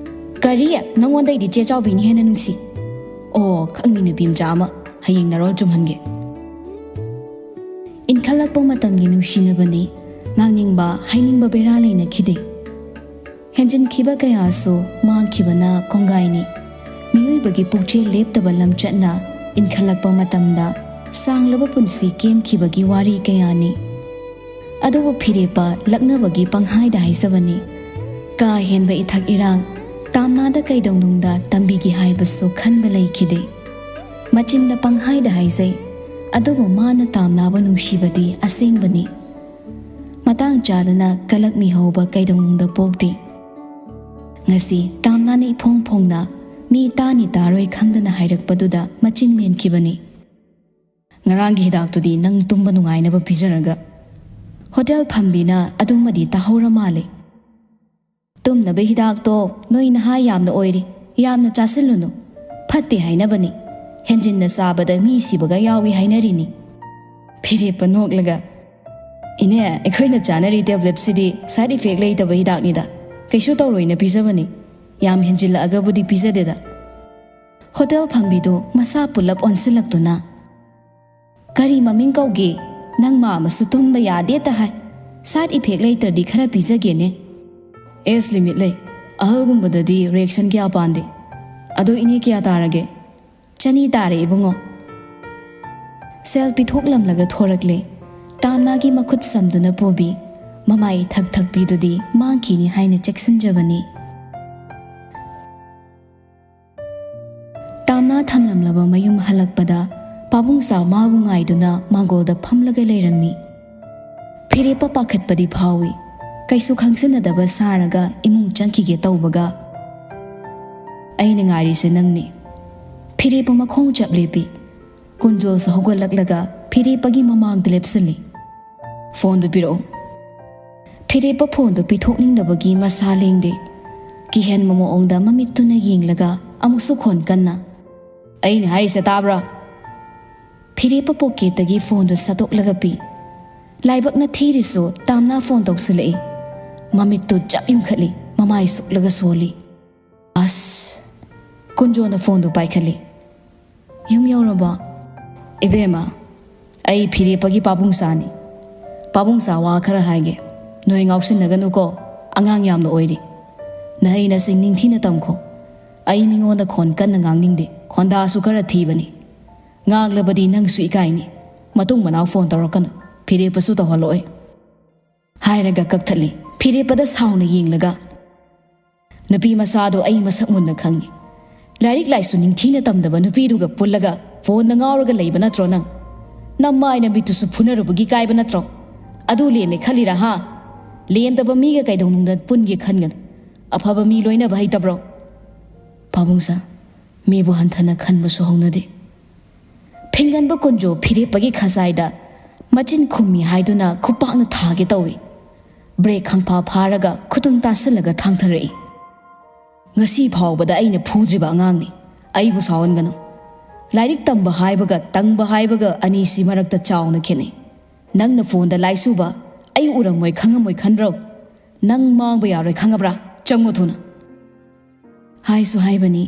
ꯀꯔꯤ? ꯅꯉꯣꯟꯗꯩꯗꯤ ꯆꯦ ꯆꯥꯎꯕꯤꯅ ꯍꯦꯟꯅ ꯅꯨꯡꯁꯤ? ꯑꯣ, ꯈꯪꯅꯤ ꯅꯨꯄꯤ ꯃꯆꯥ ꯑꯃ, ꯍꯌꯦꯡ ꯅꯔꯣꯜ ꯆꯨꯝꯍꯟꯒꯦ꯫ ꯏꯟꯈꯠꯂꯛꯄ ꯃꯇꯝꯒꯤ ꯅꯨꯡꯁꯤꯅꯕꯅꯤ꯫ ꯉꯥꯡꯅꯤꯡꯕ, ꯍꯥꯏꯅꯤꯡꯕ ꯕꯦꯔꯥ ꯂꯩꯅꯈꯤꯗꯦ꯫ ꯍꯦꯟꯖꯤꯟꯈꯤꯕ ꯀꯌꯥꯁꯨ ꯃꯥꯡꯈꯤꯕꯅ ꯀꯣꯡꯒꯥꯏꯅꯤ꯫ ꯃꯤꯑꯣꯏꯕꯒꯤ ꯄꯨꯛꯆꯦꯜ ꯂꯦꯞꯇꯕ ꯂꯝꯆꯠꯅ ꯏꯟꯈꯠꯂꯛꯄ ꯃꯇꯝꯗ ꯁꯥꯡꯂꯕ ꯄꯨꯟꯁꯤ ꯀꯦꯝꯈꯤꯕꯒꯤ ꯋꯥꯔꯤ ꯀꯌꯥꯅꯤ꯫ ꯑꯗꯨꯕꯨ ꯐꯤꯔꯦꯞꯄ ꯂꯛꯅꯕꯒꯤ ꯄꯪꯍꯥꯏꯗ ꯍꯥꯏꯖꯕꯅꯤ꯫ ꯀꯥ ꯍꯦꯟꯕ ꯏꯊꯛ ꯏꯔꯥꯡ ꯇꯥꯝꯅꯥꯗ ꯀꯩꯗꯧꯅꯨꯡꯗ ꯇꯝꯕꯤꯒꯦ ꯍꯥꯏꯕꯁꯨ ꯈꯟꯕ ꯂꯩꯈꯤꯗꯦ꯫ ꯃꯆꯤꯟꯗ ꯄꯪꯍꯥꯏꯗ ꯍꯥꯏꯖꯩ, ꯑꯗꯨꯕꯨ ꯃꯥꯅ ꯇꯥꯝꯅꯥꯕ ꯅꯨꯡꯁꯤꯕꯗꯤ ꯑꯁꯦꯡꯕꯅꯤ꯫ ꯃꯇꯥꯡ ꯆꯥꯗꯅ ꯀꯂꯛ ꯃꯤꯍꯧꯕ ꯀꯩꯗꯧꯅꯨꯡꯗ ꯄꯣꯛꯇꯦ꯫ ꯉꯁꯤ ꯇꯥꯝꯅꯥꯅ ꯏꯐꯣꯡ ꯐꯣꯡꯅ ꯃꯤ ꯇꯥꯅꯤ ꯇꯥꯔꯣꯏ ꯈꯪꯗꯅ ꯍꯥꯏꯔꯛꯄꯗꯨꯗ ꯃꯆꯤꯟ ꯃꯦꯟꯈꯤꯕꯅꯤ꯫ "ꯉꯔꯥꯡꯒꯤ ꯍꯤꯗꯥꯛꯇꯨꯗꯤ ꯅꯪ ꯇꯨꯝꯕ ꯅꯨꯡꯉꯥꯏꯅꯕ ꯄꯤꯖꯔꯒ"꯫ ꯍꯣꯇꯦꯜ ꯐꯝꯕꯤꯅ ꯑꯗꯨꯃꯗꯤ ꯇꯥꯍꯧꯔ ꯃꯥꯜꯂꯦ꯫ "ꯇꯨꯝꯅꯕ ꯍꯤꯗꯥꯛꯇꯣ ꯅꯣꯏ ꯅꯍꯥ ꯌꯥꯝꯅ ꯑꯣꯏꯔꯤ, ꯌꯥꯝꯅ ꯆꯥꯁꯤꯜꯂꯨꯅꯨ꯫ ꯐꯠꯇꯦ ꯍꯥꯏꯅꯕꯅꯤ꯫ ꯍꯦꯟꯖꯤꯟꯅ ꯆꯥꯕꯗ ꯃꯤ ꯁꯤꯕꯒ ꯌꯥꯎꯏ ꯍꯥꯏꯅꯔꯤꯅꯤ"꯫ ꯐꯤꯔꯦꯞꯄ ꯅꯣꯛꯂꯒ, "ꯏꯅꯦ, ꯑꯩꯈꯣꯏꯅ ꯆꯥꯅꯔꯤ ꯇꯦꯕ꯭ꯂꯦꯠꯁꯤꯗꯤ ꯁꯥꯏꯗ ꯏꯐꯦꯛ ꯂꯩꯇꯕ ꯍꯤꯗꯥꯛꯅꯤꯗ꯫ ꯀꯩꯁꯨ ꯇꯧꯔꯣꯏꯅ ꯄꯤꯖꯕꯅꯤ꯫ ꯌꯥꯝ ꯍꯦꯟꯖꯤꯜꯂꯛꯑꯒꯕꯨꯗꯤ ꯄꯤꯖꯗꯦꯗ"꯫ ꯍꯣꯇꯦꯜ ꯐꯝꯕꯤꯗꯨ ꯃꯁꯥ ꯄꯨꯂꯞ ꯑꯣꯟꯁꯤꯜꯂꯛꯇꯨꯅ, "ꯀꯔꯤ ꯃꯃꯤꯡ ꯀꯧꯒꯦ? ꯅꯪ ꯃꯥ ꯑꯃꯁꯨ ꯇꯨꯝꯕ ꯌꯥꯗꯦꯇ ꯍꯥꯏ꯫ ꯁꯥꯏꯗ ꯏꯐꯦꯛ ꯂꯩꯇ꯭ꯔꯗꯤ ꯈꯔ ꯄꯤꯖꯒꯦꯅꯦ"꯫ ꯑꯦꯖ ꯂꯤꯃꯤꯠ ꯂꯩ꯫ ꯑꯍꯜꯒꯨꯝꯕꯗꯗꯤ ꯔꯤꯌꯦꯛꯁꯟ ꯀꯌꯥ ꯄꯥꯟꯗꯦ꯫ ꯑꯗꯣ ꯏꯅꯦ, ꯀꯌꯥ ꯇꯥꯔꯒꯦ? "ꯆꯅꯤ ꯇꯥꯔꯦ ꯏꯕꯨꯡꯉꯣ"꯫ ꯁꯦꯜ ꯄꯤꯊꯣꯛꯂꯝꯂꯒ ꯊꯣꯔꯛꯂꯦ꯫ ꯇꯥꯝꯅꯥꯒꯤ ꯃꯈꯨꯠ ꯁꯝꯗꯨꯅ ꯄꯨꯕꯤ, ꯃꯃꯥꯏ ꯊꯛ ꯊꯛꯄꯤꯗꯨꯗꯤ ꯃꯥꯡꯈꯤꯅꯤ ꯍꯥꯏꯅ ꯆꯦꯛꯁꯤꯟꯖꯕꯅꯤ꯫ ꯊꯝꯂꯝꯂꯕ ꯃꯌꯨꯝ ꯍꯜꯂꯛꯄꯗ ꯄꯥꯕꯨꯡꯆꯥ ꯃꯥꯕꯨ ꯉꯥꯏꯗꯨꯅ ꯃꯥꯡꯒꯣꯜꯗ ꯐꯝꯂꯒ ꯂꯩꯔꯝꯃꯤ꯫ ꯐꯤꯔꯦꯞꯄ ꯄꯥꯈꯠꯄꯗꯤ ꯐꯥꯎꯏ꯫ ꯀꯩꯁꯨ ꯈꯪꯖꯤꯟꯅꯗꯕ ꯁꯥꯔꯒ ꯏꯃꯨꯡ ꯆꯪꯈꯤꯒꯦ ꯇꯧꯕꯒ, "ꯑꯩꯅ ꯉꯥꯏꯔꯤꯁꯦ ꯅꯪꯅꯤ꯫" ꯐꯤꯔꯦꯞꯄ ꯃꯈꯣꯡ ꯆꯞ ꯂꯦꯞꯄꯤ꯫ ꯀꯨꯟꯖꯣꯜꯁꯨ ꯍꯧꯒꯠꯂꯛꯂꯒ ꯐꯤꯔꯦꯞꯄꯒꯤ ꯃꯃꯥꯡꯗ ꯂꯦꯞꯁꯤꯜꯂꯤ꯫ "ꯐꯣꯟꯗꯨ ꯄꯤꯔꯛꯎ꯫" ꯐꯤꯔꯦꯞꯄ ꯐꯣꯟꯗꯨ ꯄꯤꯊꯣꯛꯅꯤꯡꯗꯕꯒꯤ ꯃꯁꯥ ꯂꯦꯡꯗꯦ꯫ ꯀꯤꯍꯟꯕ ꯃꯑꯣꯡꯗ ꯃꯃꯤꯠꯇꯨꯅ ꯌꯦꯡꯂꯒ ꯑꯃꯨꯛꯁꯨ ꯈꯣꯟ ꯀꯟꯅ, "ꯑꯩꯅ ꯍꯥꯏꯔꯤꯁꯦ ꯇꯥꯕ꯭ꯔꯥ?" ꯐꯤꯔꯦꯞꯄ ꯄꯣꯀꯦꯠꯇꯒꯤ ꯐꯣꯟꯗꯨ ꯁꯠꯇꯣꯛꯂꯒ ꯄꯤ꯫ ꯂꯥꯏꯕꯛꯅ ꯊꯤꯔꯤꯁꯨ ꯇꯥꯝꯅ ꯐꯣꯟ ꯇꯧꯁꯤꯜꯂꯛꯏ꯫ ꯃꯃꯤꯠꯇꯨ ꯆꯞ ꯌꯨꯡꯈꯠꯂꯤ, ꯃꯃꯥꯏ ꯁꯨꯛꯂꯒ ꯁꯣꯜꯂꯤ꯫ "ꯑꯁ!" ꯀꯨꯟꯖꯣꯅ ꯐꯣꯟꯗꯨ ꯄꯥꯏꯈꯠꯂꯤ꯫ "ꯌꯨꯝ ꯌꯧꯔꯕꯣ?" "ꯏꯕꯦꯝꯃ, ꯑꯩ ꯐꯤꯔꯦꯞꯄꯒꯤ ꯄꯥꯕꯨꯡꯆꯥꯅꯤ꯫ ꯄꯥꯕꯨꯡꯆꯥ, ꯋꯥ ꯈꯔ ꯍꯥꯏꯒꯦ꯫ ꯅꯣꯏ ꯉꯥꯎꯁꯤꯟꯅꯒꯅꯨꯀꯣ, ꯑꯉꯥꯡ ꯌꯥꯝꯅ ꯑꯣꯏꯔꯤ꯫ ꯅꯍꯩ ꯅꯁꯤꯡ ꯅꯤꯡꯊꯤꯅ ꯇꯝꯈꯣ꯫ ꯑꯩ ꯃꯤꯉꯣꯟꯗ ꯈꯣꯟ ꯀꯟꯅ ꯉꯥꯡꯅꯤꯡꯗꯦ, ꯈꯣꯟꯗꯥꯁꯨ ꯈꯔ ꯊꯤꯕꯅꯤ꯫ ꯉꯥꯡꯂꯕꯗꯤ ꯅꯪꯁꯨ ꯏꯀꯥꯏꯅꯤ꯫ ꯃꯇꯨꯡ ꯃꯅꯥꯎ ꯐꯣꯟ ꯇꯧꯔꯛꯀꯅꯨ, ꯐꯤꯔꯦꯞꯄꯁꯨ ꯇꯧꯍꯜꯂꯛꯑꯣꯏ꯫" ꯍꯥꯏꯔꯒ ꯀꯛꯊꯠꯂꯤ꯫ ꯐꯤꯔꯦꯞꯄꯗ ꯁꯥꯎꯅ ꯌꯦꯡꯂꯒ, "ꯅꯨꯄꯤ ꯃꯆꯥꯗꯣ ꯑꯩ ꯃꯁꯛ ꯃꯨꯟꯅ ꯈꯪꯉꯤ꯫ ꯂꯥꯏꯔꯤꯛ ꯂꯥꯏꯁꯨ ꯅꯤꯡꯊꯤꯅ ꯇꯝꯗꯕ ꯅꯨꯄꯤꯗꯨꯒ ꯄꯨꯜꯂꯒ ꯐꯣꯟꯗ ꯉꯥꯎꯔꯒ ꯂꯩꯕ ꯅꯠꯇ꯭ꯔꯣ ꯅꯪ? ꯅꯃꯥꯏ ꯅꯃꯤꯠꯇꯨꯁꯨ ꯐꯨꯅꯔꯨꯕꯒꯤ ꯀꯥꯏꯕ ꯅꯠꯇ꯭ꯔꯣ? ꯑꯗꯨ ꯂꯦꯝꯃꯦ ꯈꯜꯂꯤꯔꯥ, ꯍꯥ? ꯂꯦꯝꯗꯕ ꯃꯤꯒ ꯀꯩꯗꯧꯅꯨꯡꯗ ꯄꯨꯟꯒꯦ ꯈꯟꯒꯅꯨ꯫ ꯑꯐꯕ ꯃꯤ ꯂꯣꯏꯅꯕ ꯍꯩꯇꯕ꯭ꯔꯣ?" "ꯄꯥꯕꯨꯡꯁꯥ, ꯃꯤꯕꯨ ꯍꯟꯊꯅ ꯈꯟꯕꯁꯨ ꯍꯧꯅꯗꯦ꯫" ꯐꯤꯡꯒꯟꯕ ꯀꯨꯟꯖꯣ ꯐꯤꯔꯦꯞꯄꯒꯤ ꯈꯖꯥꯏꯗ ꯃꯆꯤꯟ ꯈꯨꯝꯃꯤ ꯍꯥꯏꯗꯨꯅ ꯈꯨꯄꯥꯛꯅ ꯊꯥꯒꯦ ꯇꯧꯏ꯫ ꯕ꯭ꯔꯦꯛ ꯈꯪꯐꯥ ꯐꯥꯔꯒ ꯈꯨꯇꯨꯝ ꯇꯥꯁꯤꯜꯂꯒ ꯊꯥꯡꯊꯔꯛꯏ꯫ "ꯉꯁꯤ ꯐꯥꯎꯕꯗ ꯑꯩꯅ ꯐꯨꯗ꯭ꯔꯤꯕ ꯑꯉꯥꯡꯅꯤ꯫ ꯑꯩꯕꯨ ꯁꯥꯎꯍꯟꯒꯅꯨ꯫ ꯂꯥꯏꯔꯤꯛ ꯇꯝꯕ ꯍꯥꯏꯕꯒ ꯇꯪꯕ ꯍꯥꯏꯕꯒ ꯑꯅꯤꯁꯤ ꯃꯔꯛꯇ ꯆꯥꯎꯅ ꯈꯦꯠꯅꯩ꯫ ꯅꯪꯅ ꯐꯣꯟꯗ ꯂꯥꯏꯁꯨꯕ ꯑꯩ ꯎꯔꯝꯃꯣꯏ ꯈꯪꯉꯝꯃꯣꯏ ꯈꯟꯕ꯭ꯔꯣ? ꯅꯪ ꯃꯥꯡꯕ ꯌꯥꯔꯣꯏ, ꯈꯪꯉꯕ꯭ꯔꯥ? ꯆꯪꯉꯨ ꯊꯨꯅ꯫" ꯍꯥꯏꯁꯨ ꯍꯥꯏꯕꯅꯤ,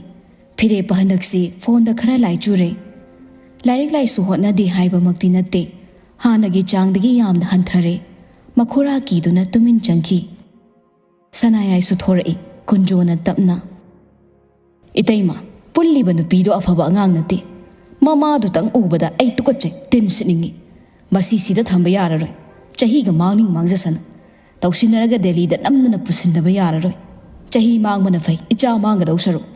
ꯐꯤꯔꯦꯞꯄ ꯍꯟꯗꯛꯁꯤ ꯐꯣꯟꯗ ꯈꯔ ꯂꯥꯏꯆꯨꯔꯦ꯫ ꯂꯥꯏꯔꯤꯛ ꯂꯥꯏꯁꯨ ꯍꯣꯠꯅꯗꯦ ꯍꯥꯏꯕꯃꯛꯇꯤ ꯅꯠꯇꯦ, ꯍꯥꯟꯅꯒꯤ ꯆꯥꯡꯗꯒꯤ ꯌꯥꯝꯅ ꯍꯟꯊꯔꯦ꯫ ꯃꯈꯨꯔꯥ ꯀꯤꯗꯨꯅ ꯇꯨꯃꯤꯟ ꯆꯪꯈꯤ꯫ ꯁꯅꯥꯌꯥꯏꯁꯨ ꯊꯣꯔꯛꯏ, ꯀꯨꯟꯖꯣꯅ ꯇꯞꯅ, "ꯏꯇꯩꯃ, ꯄꯨꯜꯂꯤꯕ ꯅꯨꯄꯤꯗꯣ ꯑꯐꯕ ꯑꯉꯥꯡ ꯅꯠꯇꯦ꯫ ꯃꯃꯥꯗꯨꯇꯪ ꯎꯕꯗ ꯑꯩ ꯇꯨꯀꯠꯆꯩ, ꯇꯤꯟ ꯁꯤꯠꯅꯤꯡꯉꯤ꯫ ꯃꯁꯤ ꯁꯤꯗ ꯊꯝꯕ ꯌꯥꯔꯔꯣꯏ꯫ ꯆꯍꯤꯒ ꯃꯥꯡꯅꯤꯡ ꯃꯥꯡꯖꯁꯅꯨ꯫ ꯇꯧꯁꯤꯟꯅꯔꯒ ꯗꯦꯜꯂꯤꯗ ꯅꯝꯗꯅ ꯄꯨꯁꯤꯟꯗꯕ ꯌꯥꯔꯔꯣꯏ꯫ ꯆꯍꯤ ꯃꯥꯡꯕꯅ ꯐꯩ, ꯏꯆꯥ ꯃꯥꯡꯒꯗꯧ ꯁꯔꯨꯛ꯫"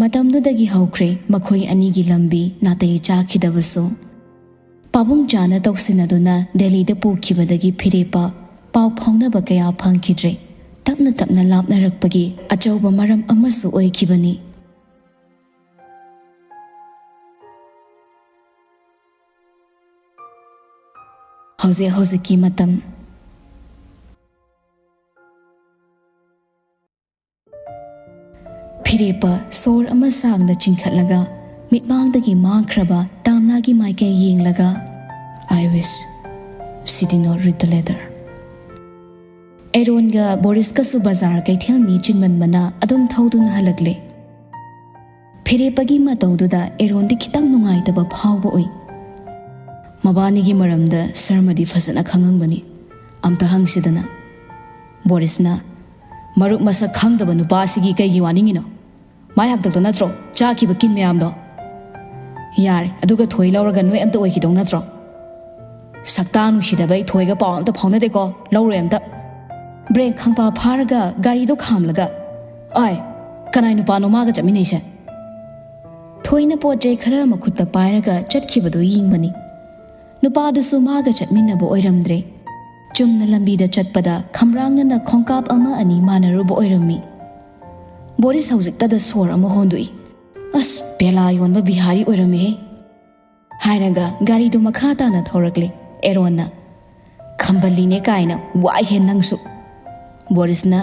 ꯃꯇꯝꯗꯨꯗꯒꯤ ꯍꯧꯈ꯭ꯔꯦ ꯃꯈꯣꯏ ꯑꯅꯤꯒꯤ ꯂꯝꯕꯤ ꯅꯥꯇꯩ ꯆꯥꯈꯤꯗꯕꯁꯨ꯫ ꯄꯥꯕꯨꯡ ꯆꯥꯅ ꯇꯧꯁꯤꯟꯅꯗꯨꯅ ꯗꯦꯜꯂꯤꯗ ꯄꯨꯈꯤꯕꯗꯒꯤ ꯐꯤꯔꯦꯞꯄ ꯄꯥꯎ ꯐꯥꯎꯅꯕ ꯀꯌꯥ ꯐꯪꯈꯤꯗ꯭ꯔꯦ꯫ ꯇꯞꯅ ꯇꯞꯅ ꯂꯥꯞꯅꯔꯛꯄꯒꯤ ꯑꯆꯧꯕ ꯃꯔꯝ ꯑꯃꯁꯨ ꯑꯣꯏꯈꯤꯕꯅꯤ꯫ ꯍꯧꯖꯤꯛ ꯍꯧꯖꯤꯛꯀꯤ ꯃꯇꯝ꯫ ꯐꯤꯔꯦꯞꯄ ꯁꯣꯔ ꯑꯃ ꯁꯥꯡꯅ ꯆꯤꯡꯈꯠꯂꯒ ꯃꯤꯠꯃꯥꯡꯗꯒꯤ ꯃꯥꯡꯈ꯭ꯔꯕ ꯇꯥꯝꯅꯥꯒꯤ ꯃꯥꯏꯀꯩ ꯌꯦꯡꯂꯒ, "I wish she did not read the letter." ꯑꯦꯔꯣꯟꯒ ꯕꯣꯔꯤꯁꯀꯁꯨ ꯕꯖꯥꯔ ꯀꯩꯊꯦꯜ ꯃꯤ ꯆꯤꯟꯃꯟꯕꯅ ꯑꯗꯨꯝ ꯊꯧꯗꯨꯅ ꯍꯜꯂꯛꯂꯦ꯫ ꯐꯤꯔꯦꯞꯄꯒꯤ ꯃꯇꯧꯗꯨꯗ ꯑꯦꯔꯣꯟꯗꯤ ꯈꯤꯇꯪ ꯅꯨꯡꯉꯥꯏꯇꯕ ꯐꯥꯎꯕ ꯎꯏ꯫ ꯃꯕꯥꯅꯤꯒꯤ ꯃꯔꯝꯗ ꯁꯔꯃꯗꯤ ꯐꯖꯅ ꯈꯪꯉꯝꯒꯅꯤ꯫ ꯑꯝꯇ ꯍꯪꯁꯤꯗꯅ꯫ ꯕꯣꯔꯤꯁꯅ, "ꯃꯔꯨꯞ ꯃꯁꯛ ꯈꯪꯗꯕ ꯅꯨꯄꯥꯁꯤꯒꯤ ꯀꯩꯒꯤ ꯋꯥꯅꯤꯡꯉꯤꯅꯣ? ꯃꯥꯏ ꯍꯥꯛꯇꯛꯇ ꯅꯠꯇ꯭ꯔꯣ ꯆꯥꯈꯤꯕ ꯀꯤꯟ ꯃꯌꯥꯝꯗꯣ?" "ꯌꯥꯔꯦ, ꯑꯗꯨꯒ ꯊꯣꯏ ꯂꯧꯔꯒ ꯅꯣꯏ ꯑꯝꯇ ꯑꯣꯏꯈꯤꯗꯧ ꯅꯠꯇ꯭ꯔꯣ?" "ꯁꯛꯇꯥ ꯅꯨꯡꯁꯤꯗꯕ ꯑꯩ ꯊꯣꯏꯒ ꯄꯥꯎ ꯑꯝꯇ ꯐꯥꯎꯅꯗꯦꯀꯣ, ꯂꯧꯔꯣꯏ ꯑꯝꯇ꯫ ꯕ꯭ꯔꯦꯛ ꯈꯪꯄꯥ ꯐꯥꯔꯒ ꯒꯥꯔꯤꯗꯣ ꯈꯥꯝꯂꯒ, ꯑꯥꯏ, ꯀꯅꯥꯏ ꯅꯨꯄꯥꯅꯣ ꯃꯥꯒ ꯆꯠꯃꯤꯟꯅꯩꯁꯦ?" ꯊꯣꯏꯅ ꯄꯣꯠ ꯆꯩ ꯈꯔ ꯃꯈꯨꯠꯇ ꯄꯥꯏꯔꯒ ꯆꯠꯈꯤꯕꯗꯨ ꯌꯦꯡꯕꯅꯤ꯫ ꯅꯨꯄꯥꯗꯨꯁꯨ ꯃꯥꯒ ꯆꯠꯃꯤꯟꯅꯕ ꯑꯣꯏꯔꯝꯗ꯭ꯔꯦ꯫ ꯆꯨꯝꯅ ꯂꯝꯕꯤꯗ ꯆꯠꯄꯗ ꯈꯝꯔꯥꯡꯅꯅ ꯈꯣꯡꯀꯥꯞ ꯑꯃ ꯑꯅꯤ ꯃꯥꯟꯅꯔꯨꯕ ꯑꯣꯏꯔꯝꯃꯤ꯫ ꯕꯣꯔꯤꯁ ꯍꯧꯖꯤꯛꯇꯗ ꯁꯣꯔ ꯑꯃ ꯍꯣꯟꯗꯣꯛꯏ꯫ "ꯑꯁ, ꯄꯦꯂꯥ ꯌꯣꯟꯕ ꯕꯤꯍꯥꯔꯤ ꯑꯣꯏꯔꯝꯃꯦꯍꯦ!" ꯍꯥꯏꯔꯒ ꯒꯥꯔꯤꯗꯨ ꯃꯈꯥ ꯇꯥꯅ ꯊꯧꯔꯛꯂꯦ꯫ ꯑꯦꯔꯣꯟꯅ, "ꯈꯝꯕꯜꯂꯤꯅꯦ ꯀꯥꯏꯅ ꯋꯥꯏꯍꯦ ꯅꯪꯁꯨ!" ꯕꯣꯔꯤꯁꯅ,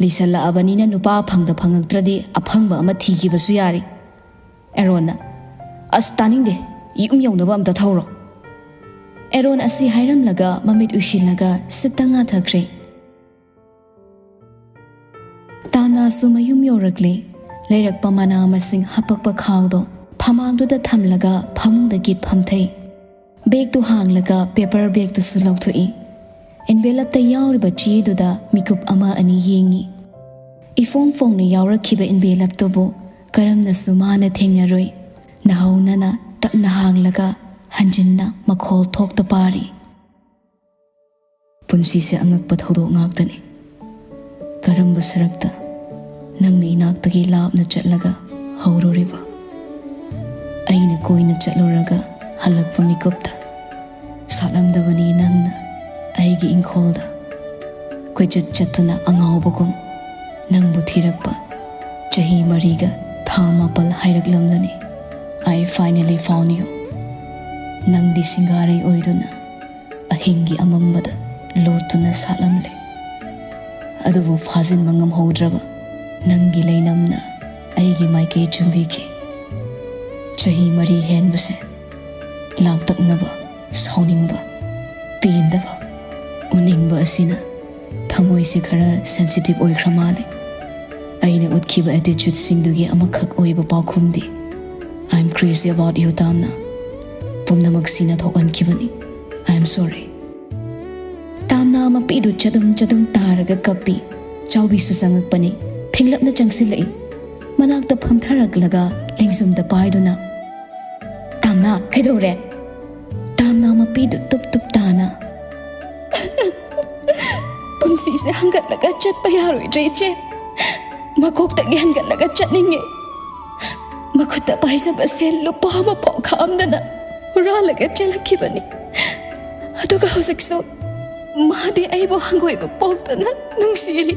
"ꯂꯤꯁꯜꯂꯛꯑꯕꯅꯤꯅ ꯅꯨꯄꯥ ꯐꯪꯗ ꯐꯪꯉꯛꯇ꯭ꯔꯗꯤ ꯑꯐꯪꯕ ꯑꯃ ꯊꯤꯈꯤꯕꯁꯨ ꯌꯥꯔꯦ꯫" ꯑꯦꯔꯣꯟꯅ, "ꯑꯁ, ꯇꯥꯅꯤꯡꯗꯦ, ꯌꯨꯝ ꯌꯧꯅꯕ ꯑꯝꯇ ꯊꯧꯔꯣ꯫" ꯑꯦꯔꯣꯟ ꯑꯁꯤ ꯍꯥꯏꯔꯝꯂꯒ ꯃꯃꯤꯠ ꯎꯏꯁꯤꯜꯂꯒ ꯁꯤꯠꯇ ꯉꯥꯊꯈ꯭ꯔꯦ꯫ ꯇꯥꯅꯥꯁꯨ ꯃꯌꯨꯝ ꯌꯧꯔꯛꯂꯦ꯫ ꯂꯩꯔꯛꯄ ꯃꯅꯥ ꯃꯁꯤꯡ ꯍꯥꯄꯛꯄ ꯈꯥꯎꯗꯣ ꯐꯃꯥꯡꯗꯨꯗ ꯊꯝꯂꯒ ꯐꯃꯨꯡꯗ ꯒꯤꯠ ꯐꯝꯊꯩ꯫ ꯕꯦꯒꯇꯨ ꯍꯥꯡꯂꯒ ꯄꯦꯄꯔ ꯕꯦꯒꯇꯨꯁꯨ ꯂꯧꯊꯣꯛꯏ꯫ ꯑꯦꯟꯚꯦꯂꯞꯇ ꯌꯥꯎꯔꯤꯕ ꯆꯦꯗꯨꯗ ꯃꯤꯀꯨꯞ ꯑꯃ ꯑꯅꯤ ꯌꯦꯡꯏ꯫ ꯏꯐꯣꯡ ꯐꯣꯡꯅ ꯌꯥꯎꯔꯛꯈꯤꯕ ꯑꯦꯟꯚꯦꯂꯞꯇꯨꯕꯨ ꯀꯔꯝꯅꯁꯨ ꯃꯥꯅ ꯊꯦꯡꯅꯔꯣꯏ꯫ ꯅꯍꯧꯅꯅ ꯇꯞꯅ ꯍꯥꯡꯂꯒ ꯍꯟꯖꯤꯟꯅ ꯃꯈꯣꯜ ꯊꯣꯛꯇ ꯄꯥꯔꯤ꯫ ꯄꯨꯟꯁꯤꯁꯦ ꯑꯉꯛꯄ ꯊꯧꯗꯣꯛ ꯉꯥꯛꯇꯅꯤ꯫ ꯀꯔꯝꯕ ꯁꯔꯛꯇ, ꯅꯪꯅ ꯏꯅꯥꯛꯇꯒꯤ ꯂꯥꯞꯅ ꯆꯠꯂꯒ ꯍꯧꯔꯨꯔꯤꯕ, ꯑꯩꯅ ꯀꯣꯏꯅ ꯆꯠꯂꯨꯔꯒ ꯍꯜꯂꯛꯄ ꯃꯤꯀꯨꯞꯇ ꯁꯥꯠꯂꯝꯗꯕꯅꯤ ꯅꯪꯅ ꯑꯩꯒꯤ ꯏꯪꯈꯣꯜꯗ꯫ ꯀꯣꯏꯆꯠ ꯆꯠꯇꯨꯅ ꯑꯉꯥꯎꯕꯒꯨꯝ ꯅꯪꯕꯨ ꯊꯤꯔꯛꯄ ꯆꯍꯤ ꯃꯔꯤꯒ ꯊꯥ ꯃꯥꯄꯜ ꯍꯥꯏꯔꯛꯂꯝꯂꯅꯤ꯫ I finally found you. ꯅꯪꯗꯤ ꯁꯤꯡꯒꯥꯔꯩ ꯑꯣꯏꯗꯨꯅ ꯑꯍꯤꯡꯒꯤ ꯑꯃꯝꯕꯗ ꯂꯣꯠꯇꯨꯅ ꯁꯥꯠꯂꯝꯂꯦ꯫ ꯑꯗꯨꯕꯨ ꯐꯥꯖꯤꯟꯕ ꯉꯝꯍꯧꯗ꯭ꯔꯕ ꯅꯪꯒꯤ ꯂꯩꯅꯝꯅ ꯑꯩꯒꯤ ꯃꯥꯏꯀꯩ ꯆꯨꯝꯕꯤꯈꯤ꯫ ꯆꯍꯤ ꯃꯔꯤ ꯍꯦꯟꯕꯁꯦ ꯂꯥꯡꯇꯛꯅꯕ, ꯁꯥꯎꯅꯤꯡꯕ, ꯄꯦꯟꯗꯕ, ꯎꯅꯤꯡꯕ ꯑꯁꯤꯅ ꯊꯃꯣꯏꯁꯦ ꯈꯔ sensitive ꯑꯣꯏꯈ꯭ꯔ ꯃꯥꯜꯂꯦ꯫ ꯑꯩꯅ ꯎꯠꯈꯤꯕ attitudeꯁꯤꯡꯗꯨꯒꯤ ꯑꯃꯈꯛ ꯑꯣꯏꯕ ꯄꯥꯎꯈꯨꯝꯗꯤ, "I'm crazy about you, Tamna. ꯄꯨꯝꯅꯃꯛꯁꯤꯅ ꯊꯣꯛꯍꯟꯈꯤꯕꯅꯤ꯫ I am sorry." Tamna ꯃꯄꯤꯗꯨ ꯆꯗꯨꯝ ꯆꯗꯨꯝ ꯇꯥꯔꯒ ꯀꯞꯄꯤ꯫ ꯆꯥꯎꯕꯤꯁꯨ ꯆꯪꯉꯛꯄꯅꯤ꯫ ꯐꯤꯡꯂꯞꯅ ꯆꯪꯁꯤꯜꯂꯛꯏ꯫ ꯃꯅꯥꯛꯇ ꯐꯝꯊꯔꯛꯂꯒ ꯂꯦꯡꯖꯨꯝꯗ ꯄꯥꯏꯗꯨꯅ, "ꯇꯥꯝꯅꯥ, ꯀꯩꯗꯧꯔꯦ?" ꯇꯥꯝꯅꯥ ꯃꯄꯤꯗꯨ ꯇꯨꯞ ꯇꯨꯞ ꯇꯥꯅ, "ꯄꯨꯟꯁꯤꯁꯦ ꯍꯟꯒꯠꯂꯒ ꯆꯠꯄ ꯌꯥꯔꯣꯏꯗ꯭ꯔꯦ, ꯏꯆꯦ꯫ ꯃꯀꯣꯛꯇꯒꯤ ꯍꯟꯒꯠꯂꯒ ꯆꯠꯅꯤꯡꯉꯦ꯫ ꯃꯈꯨꯠꯇ ꯄꯥꯏꯖꯕ ꯁꯦꯜ ꯂꯨꯄꯥ ꯑꯃ ꯐꯥꯎ ꯈꯥꯝꯗꯅ ꯍꯨꯔꯥꯜꯂꯒ ꯆꯦꯜꯂꯛꯈꯤꯕꯅꯤ꯫ ꯑꯗꯨꯒ ꯍꯧꯖꯤꯛꯁꯨ ꯃꯥꯗꯤ ꯑꯩꯕꯨ ꯍꯪꯒꯣꯏꯕ ꯄꯣꯛꯇꯅ ꯅꯨꯡꯁꯤꯔꯤ꯫"